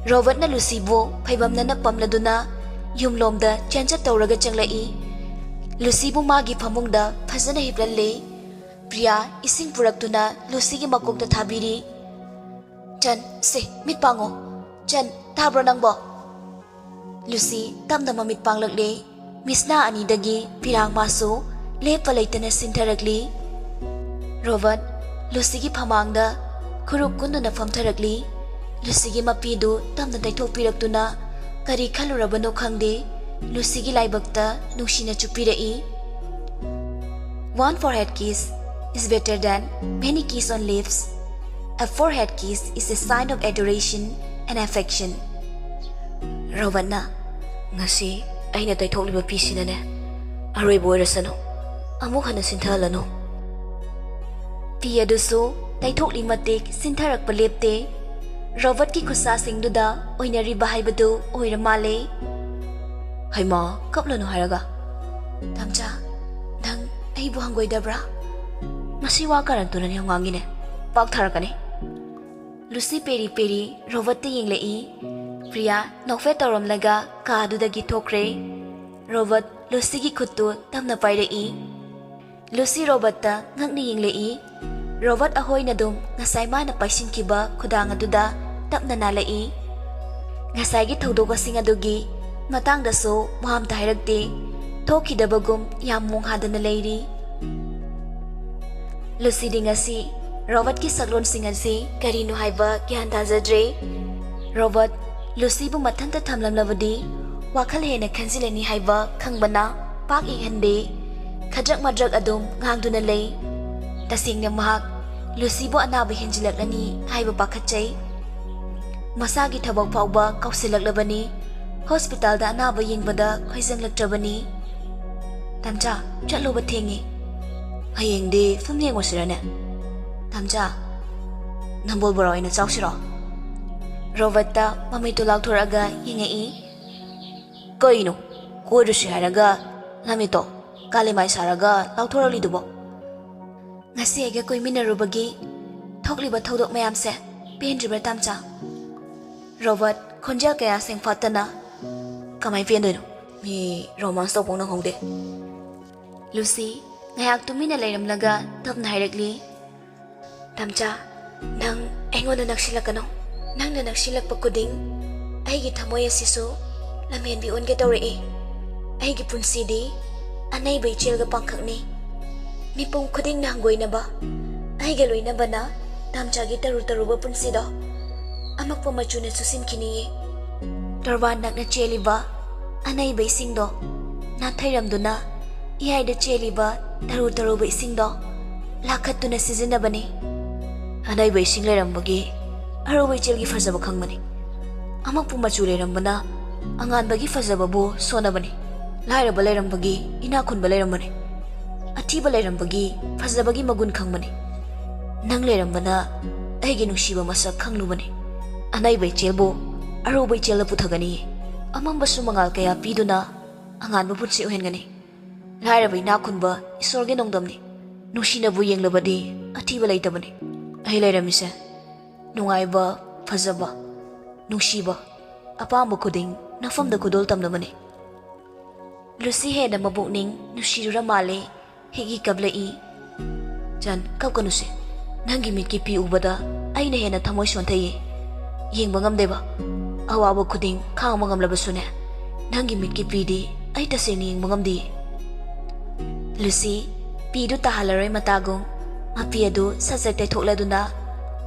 ꯔꯣꯕꯔꯠꯅ ꯂꯨꯁꯤꯕꯨ ꯐꯩꯕꯝꯅꯅ ꯄꯝꯂꯗꯨꯅ ꯌꯨꯝꯂꯣꯝꯗ ꯆꯦꯟꯆꯠ ꯇꯧꯔꯒ ꯆꯪꯂꯛꯏ꯫ ꯂꯨꯁꯤꯕꯨ ꯃꯥꯒꯤ ꯐꯃꯨꯡꯗ ꯐꯖꯅ ꯍꯤꯞꯂꯜꯂꯦ꯫ ꯄ꯭ꯔꯤꯌꯥ ꯏꯁꯤꯡ ꯄꯨꯔꯛꯇꯨꯅ ꯂꯨꯁꯤꯒꯤ ꯃꯀꯣꯛꯇ ꯊꯥꯕꯤꯔꯤ꯫ "ꯆꯟ, ꯁꯦ, ꯃꯤꯠ ꯄꯥꯡꯉꯣ꯫ ꯆꯟ, ꯇꯥꯕ꯭ꯔꯣ ꯅꯪꯕꯣ?" ꯂꯨꯁꯤ ꯇꯞꯅ ꯃꯃꯤꯠ ꯄꯥꯡꯂꯛꯂꯦ꯫ ꯃꯤꯠꯁꯅꯥ ꯑꯅꯤꯗꯒꯤ ꯄꯤꯔꯥꯡ ꯃꯥꯁꯨ ꯂꯦꯞꯄ ꯂꯩꯇꯅ ꯁꯤꯟꯊꯔꯛꯂꯤ꯫ ꯔꯣꯕꯔꯠ ꯂꯨꯁꯤꯒꯤ ꯐꯃꯥꯡꯗ ꯈꯨꯔꯨ ꯀꯨꯟꯗꯨꯅ ꯐꯝꯊꯔꯛꯂꯤ꯫ ꯂꯨꯁꯤꯒꯤ ꯃꯄꯤꯗꯨ ꯇꯞꯅ ꯇꯩꯊꯣꯛꯄꯤꯔꯛꯇꯨꯅ ꯀꯔꯤ ꯈꯜꯂꯨꯔꯕꯅꯣ ꯈꯪꯗꯦ, ꯂꯨꯁꯤꯒꯤ ꯂꯥꯏꯕꯛꯇ ꯅꯨꯡꯁꯤꯅ ꯆꯨꯞꯄꯤꯔꯛꯏ꯫ One forehead kiss is better than many kiss on lips. A forehead kiss is a sign of adoration and affection. ꯔꯣꯕꯔꯠꯅ, "ꯉꯁꯤ ꯑꯩꯅ ꯇꯩꯊꯣꯛꯂꯤꯕ ꯐꯤꯁꯤꯅꯅꯦ, ꯑꯔꯣꯏꯕ ꯑꯣꯏꯔꯁꯅꯨ, ꯑꯃꯨꯛ ꯍꯟꯅ ꯁꯤꯟꯊꯍꯜꯂꯅꯨ꯫" ꯐꯤ ꯑꯗꯨꯁꯨ ꯇꯩꯊꯣꯛꯂꯤ ꯃꯇꯤꯛ ꯁꯤꯟꯊꯔꯛꯄ ꯂꯦꯞꯇꯦ꯫ ꯔꯣꯕꯔꯠꯀꯤ ꯈꯨꯠꯁꯥꯁꯤꯡꯗꯨꯗ ꯑꯣꯏꯅꯔꯤꯕ ꯍꯥꯏꯕꯗꯨ ꯑꯣꯏꯔ ꯃꯥꯜꯂꯦ꯫ "ꯍꯩꯃꯥ, ꯀꯞꯂꯅꯨ ꯍꯥꯏꯔꯒ?" "ꯇꯝꯆꯥ, ꯅꯪ ꯑꯩꯕꯨ ꯍꯪꯒꯣꯏꯗꯕ꯭ꯔꯥ?" "ꯃꯁꯤ ꯋꯥ ꯀꯔꯟ ꯇꯨꯔꯟ ꯌꯥꯝ ꯉꯥꯡꯉꯤꯅꯦ, ꯄꯥꯛ ꯊꯥꯔꯛꯀꯅꯤ꯫" ꯂꯨꯁꯤ ꯄꯦꯔꯤ ꯄꯦꯔꯤ ꯔꯣꯕꯔꯠꯇ ꯌꯦꯡꯂꯛꯏ꯫ ꯄ꯭ꯔꯤꯌꯥ ꯅꯣꯛꯐꯦꯠ ꯇꯧꯔꯝꯂꯒ ꯀꯥ ꯑꯗꯨꯗꯒꯤ ꯊꯣꯛꯈ꯭ꯔꯦ꯫ ꯔꯣꯕꯔꯠ ꯂꯨꯁꯤꯒꯤ ꯈꯨꯠꯇꯨ ꯇꯞꯅ ꯄꯥꯏꯔꯛꯏ꯫ ꯂꯨꯁꯤ ꯔꯣꯕꯔꯠꯇ ꯉꯛꯅ ꯌꯦꯡꯂꯛꯏ꯫ ꯔꯣꯕꯔꯠ ꯑꯍꯣꯏꯅ ꯑꯗꯨꯝ ꯉꯁꯥꯏ ꯃꯥꯅ ꯄꯥꯏꯁꯤꯟꯈꯤꯕ ꯈꯨꯗꯥꯡ ꯑꯗꯨꯗ ꯇꯞꯅ ꯅꯥꯜꯂꯛꯏ꯫ ꯉꯁꯥꯏꯒꯤ ꯊꯧꯗꯣꯛ ꯑꯁꯤꯡ ꯑꯗꯨꯒꯤ ꯃꯇꯥꯡꯗꯁꯨ ꯋꯥ ꯑꯝꯇ ꯍꯥꯏꯔꯛꯇꯦ꯫ ꯊꯣꯛꯈꯤꯗꯕꯒꯨꯝ ꯌꯥꯝ ꯃꯣꯡ ꯍꯥꯗꯅ ꯂꯩꯔꯤ꯫ ꯂꯨꯁꯤꯗꯤ ꯉꯁꯤ ꯔꯣꯕꯔꯠꯀꯤ ꯁꯛꯂꯣꯟꯁꯤꯡ ꯑꯁꯤ ꯀꯔꯤꯅꯣ ꯍꯥꯏꯕ ꯒ꯭ꯌꯥꯟ ꯇꯥꯖꯗ꯭ꯔꯦ꯫ ꯔꯣꯕꯔꯠ ꯂꯨꯁꯤꯕꯨ ꯃꯊꯟꯇ ꯊꯝꯂꯝꯂꯕꯗꯤ ꯋꯥꯈꯜ ꯍꯦꯟꯅ ꯈꯟꯖꯤꯜꯂꯅꯤ ꯍꯥꯏꯕ ꯈꯪꯕꯅ ꯄꯥꯛ ꯌꯦꯡꯍꯟꯗꯦ꯫ ꯈꯗ꯭ꯔꯛ ꯃꯗ꯭ꯔꯛ ꯑꯗꯨꯝ ꯉꯥꯡꯗꯨꯅ ꯂꯩ꯫ ꯇꯁꯦꯡꯅ ꯃꯍꯥꯛ ꯂꯨꯁꯤꯕꯨ ꯑꯅꯥꯕ ꯍꯦꯟꯖꯤꯜꯂꯛꯂꯅꯤ ꯍꯥꯏꯕ ꯄꯥꯈꯠꯆꯩ꯫ ꯃꯁꯥꯒꯤ ꯊꯕꯛ ꯐꯥꯎꯕ ꯀꯧꯁꯤꯜꯂꯛꯂꯕꯅꯤ꯫ ꯍꯣꯁꯄꯤꯇꯥꯜꯗ ꯑꯅꯥꯕ ꯌꯦꯡꯕꯗ ꯈꯣꯏꯖꯪꯂꯛꯇ꯭ꯔꯕꯅꯤ꯫ "ꯇꯝꯆꯥ, ꯆꯠꯂꯨꯕ ꯊꯦꯡꯉꯤ꯫ ꯍꯌꯦꯡꯗꯤ ꯐꯤꯂꯝ ꯌꯦꯡꯉꯨꯁꯤꯔꯅꯦ? ꯇꯝꯆꯥ, ꯅꯝꯕꯣꯜ ꯕꯣꯔꯥ ꯑꯣꯏꯅ ꯆꯥꯎꯁꯤꯔꯣ?" ꯔꯣꯕꯔꯠꯇ ꯃꯃꯤꯠꯇꯨ ꯂꯥꯎꯊꯣꯔꯛꯑꯒ ꯌꯦꯡꯉꯛꯏ꯫ "ꯀꯩꯅꯣ, ꯀꯣꯏꯔꯨꯁꯤ ꯍꯥꯏꯔꯒ ꯅꯃꯤꯠꯇꯣ ꯀꯥꯂꯦꯃꯥꯏ ꯁꯥꯔꯒ ꯂꯥꯎꯊꯣꯔꯛꯂꯤꯗꯨꯕꯣ?" "ꯉꯁꯤ ꯑꯩꯒ ꯀꯣꯏꯃꯤꯟꯅꯔꯨꯕꯒꯤ ꯊꯣꯛꯂꯤꯕ ꯊꯧꯗꯣꯛ ꯃꯌꯥꯝꯁꯦ ꯄꯦꯟꯗ꯭ꯔꯤꯕ꯭ꯔꯥ, ꯇꯥꯝꯆꯥ?" ꯔꯣꯕꯔꯠ ꯈꯣꯟꯖꯦꯜ ꯀꯌꯥ ꯁꯦꯡꯐꯥꯠꯇꯅ, "ꯀꯃꯥꯏ ꯄꯦꯟꯗꯣꯏꯅꯣ? ꯃꯤ ꯔꯣꯃꯥꯟꯁ ꯇꯧꯕ ꯅꯪꯍꯧꯗꯦ꯫" ꯂꯨꯁꯤ ꯉꯥꯏꯍꯥꯛ ꯇꯨꯃꯤꯟꯅ ꯂꯩꯔꯝꯂꯒ ꯇꯞꯅ ꯍꯥꯏꯔꯛꯂꯤ, "ꯇꯥꯝꯆꯥ, ꯅꯪ ꯑꯩꯉꯣꯟꯗ ꯅꯛꯁꯤꯜꯂꯛꯀꯅꯨ꯫ ꯅꯪꯅ ꯅꯛꯁꯤꯜꯂꯛꯄ ꯈꯨꯗꯤꯡ ꯑꯩꯒꯤ ꯊꯃꯣꯏ ꯑꯁꯤꯁꯨ ꯂꯝꯍꯦꯟꯕꯤ ꯑꯣꯟꯒꯦ ꯇꯧꯔꯛꯏ꯫ ꯑꯩꯒꯤ ꯄꯨꯟꯁꯤꯗꯤ ꯑꯅꯩꯕ ꯏꯆꯦꯜꯒ ꯄꯥꯡꯈꯛꯅꯤ꯫ ꯃꯤꯄꯨꯝ ꯈꯨꯗꯤꯡꯅ ꯍꯪꯒꯣꯏꯅꯕ ꯑꯩꯒ ꯂꯣꯏꯅꯕꯅ ꯇꯥꯝꯆꯥꯒꯤ ꯇꯔꯨ ꯇꯔꯨꯕ ꯄꯨꯟꯁꯤꯗꯣ ꯑꯃꯛꯄ ꯃꯆꯨꯅ ꯆꯨꯁꯤꯟꯈꯤꯅꯤꯌꯦ꯫ ꯇꯣꯔꯕꯥꯟ ꯅꯛꯅ ꯆꯦꯜꯂꯤꯕ ꯑꯅꯩꯕ ꯏꯁꯤꯡꯗꯣ ꯅꯥꯊꯩꯔꯝꯗꯨꯅ ꯏꯌꯥꯏꯗ ꯆꯦꯜꯂꯤꯕ ꯇꯔꯨ ꯇꯔꯨꯕ ꯏꯁꯤꯡꯗꯣ ꯂꯥꯈꯠꯇꯨꯅ ꯁꯤꯖꯤꯟꯅꯕꯅꯤ꯫ ꯑꯅꯩꯕ ꯏꯁꯤꯡ ꯂꯩꯔꯝꯕꯒꯤ ꯑꯔꯨꯕ ꯏꯆꯦꯜꯒꯤ ꯐꯖꯕ ꯈꯪꯕꯅꯤ꯫ ꯑꯃꯛꯄ ꯃꯆꯨ ꯂꯩꯔꯝꯕꯅ ꯑꯉꯥꯟꯕꯒꯤ ꯐꯖꯕꯕꯨ ꯁꯣꯟꯅꯕꯅꯤ꯫ ꯂꯥꯏꯔꯕ ꯂꯩꯔꯝꯕꯒꯤ ꯏꯅꯥꯛ ꯈꯨꯟꯕ ꯂꯩꯔꯝꯕꯅꯤ꯫ ꯑꯊꯤꯕ ꯂꯩꯔꯝꯕꯒꯤ ꯐꯖꯕꯒꯤ ꯃꯒꯨꯟ ꯈꯪꯕꯅꯤ꯫ ꯅꯪ ꯂꯩꯔꯝꯕꯅ ꯑꯩꯒꯤ ꯅꯨꯡꯁꯤꯕ ꯃꯁꯛ ꯈꯪꯂꯨꯕꯅꯤ꯫ ꯑꯅꯩꯕ ꯏꯆꯦꯜꯕꯨ ꯑꯔꯨꯕ ꯏꯆꯦꯜꯗ ꯄꯨꯊꯒꯅꯤ꯫ ꯑꯃꯝꯕꯁꯨ ꯃꯉꯥꯜ ꯀꯌꯥ ꯄꯤꯗꯨꯅ ꯑꯉꯥꯟꯕ ꯄꯨꯟꯁꯤ ꯑꯣꯏꯍꯟꯒꯅꯤ꯫ ꯂꯥꯏꯔꯕ ꯏꯅꯥꯛ ꯈꯨꯟꯕ ꯏꯁꯣꯔꯒꯤ ꯅꯣꯡꯗꯝꯅꯤ꯫ ꯅꯨꯡꯁꯤꯅꯕꯨ ꯌꯦꯡꯂꯕꯗꯤ ꯑꯊꯤꯕ ꯂꯩꯇꯕꯅꯤ꯫ ꯑꯩ ꯂꯩꯔꯝꯃꯤꯁꯦ ꯅꯨꯡꯉꯥꯏꯕ, ꯐꯖꯕ, ꯅꯨꯡꯁꯤꯕ, ꯑꯄꯥꯝꯕ ꯈꯨꯗꯤꯡ ꯅꯐꯝꯗ ꯈꯨꯗꯣꯜ ꯇꯝꯅꯕꯅꯤ꯫ ꯂꯨꯁꯤ ꯍꯦꯟꯅ ꯃꯕꯨꯛꯅꯤꯡ ꯅꯨꯡꯁꯤꯔꯨꯔ ꯃꯥꯜꯂꯦ꯫ ꯍꯤꯛ ꯍꯤꯛ ꯀꯞꯂꯛꯏ꯫ ꯆꯟ, ꯀꯞꯀꯅꯨꯁꯦ꯫ ꯅꯪꯒꯤ ꯃꯤꯠꯀꯤ ꯄꯤ ꯎꯕꯗ ꯑꯩꯅ ꯍꯦꯟꯅ ꯊꯃꯣꯏ ꯁꯣꯟꯊꯩꯌꯦ꯫ ꯌꯦꯡꯕ ꯉꯝꯗꯦꯕ꯫ ꯑꯋꯥꯕ ꯈꯨꯗꯤꯡ ꯈꯥꯡꯕ ꯉꯝꯂꯕꯁꯨꯅꯦ, ꯅꯪꯒꯤ ꯃꯤꯠꯀꯤ ꯄꯤꯗꯤ ꯑꯩ ꯇꯁꯦꯡꯅ ꯌꯦꯡꯕ ꯉꯝꯗꯤꯌꯦ꯫ ꯂꯨꯁꯤ, ꯄꯤꯗꯨ ꯇꯥꯍꯜꯂꯔꯣꯏ ꯃꯇꯥꯒꯨꯝ ꯃꯄꯤ ꯑꯗꯨ ꯁꯠ ꯁꯠ ꯇꯩꯊꯣꯛꯂꯗꯨꯅ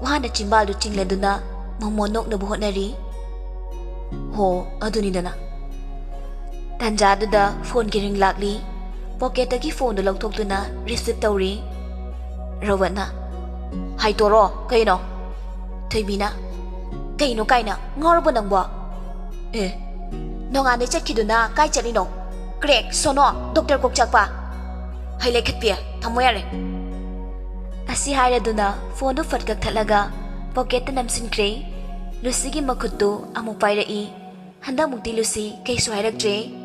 ꯋꯥꯅ ꯆꯤꯝꯕꯥꯜꯗꯨ ꯆꯤꯡꯂꯗꯨꯅ ꯃꯣꯃꯣꯟ ꯅꯣꯛꯅꯕ ꯍꯣꯠꯅꯔꯤ꯫ ꯍꯣ, ꯑꯗꯨꯅꯤꯗꯅ꯫ ꯇꯥꯟꯖꯥꯗꯨꯗ ꯐꯣꯟꯒꯤ ꯔꯤꯡ ꯂꯥꯛꯂꯤ꯫ ꯄꯣꯀꯦꯠꯇꯒꯤ ꯐꯣꯟꯗꯨ ꯂꯧꯊꯣꯛꯇꯨꯅ ꯔꯤꯁꯤꯞ ꯇꯧꯔꯤ꯫ ꯔꯣꯕꯠꯅ, "ꯍꯥꯏꯇꯣꯔꯣ, ꯀꯩꯅꯣ?" ꯊꯣꯏꯕꯤꯅ, "ꯀꯩꯅꯣ ꯀꯥꯏꯅ? ꯉꯥꯎꯔꯕꯣ ꯅꯪꯕꯣ? ꯑꯦ, ꯅꯣꯡꯉꯥꯟꯗꯩ ꯆꯠꯈꯤꯗꯨꯅ ꯀꯥꯏ ꯆꯠꯂꯤꯅꯣ? ꯀ꯭ꯔꯦꯛ, ꯁꯣꯅꯣ, ꯗꯣꯛꯇꯔ ꯀꯣꯛ ꯆꯥꯛꯄ꯫ ꯍꯩ ꯂꯩꯈꯠꯄꯤ, ꯊꯝꯃꯣ ꯌꯥꯔꯦ꯫" ꯑꯁꯤ ꯍꯥꯏꯔꯗꯨꯅ ꯐꯣꯟꯗꯨ ꯐꯠ ꯀꯛꯊꯠꯂꯒ ꯄꯣꯀꯦꯠꯇ ꯅꯝꯁꯤꯟꯈ꯭ꯔꯦ꯫ ꯂꯨꯁꯤꯒꯤ ꯃꯈꯨꯠꯇꯨ ꯑꯃꯨꯛ ꯄꯥꯏꯔꯛꯏ꯫ ꯍꯟꯗꯛꯃꯨꯛꯇꯤ ꯂꯨꯁꯤ ꯀꯩꯁꯨ ꯍꯥꯏꯔꯛꯇ꯭ꯔꯦ꯫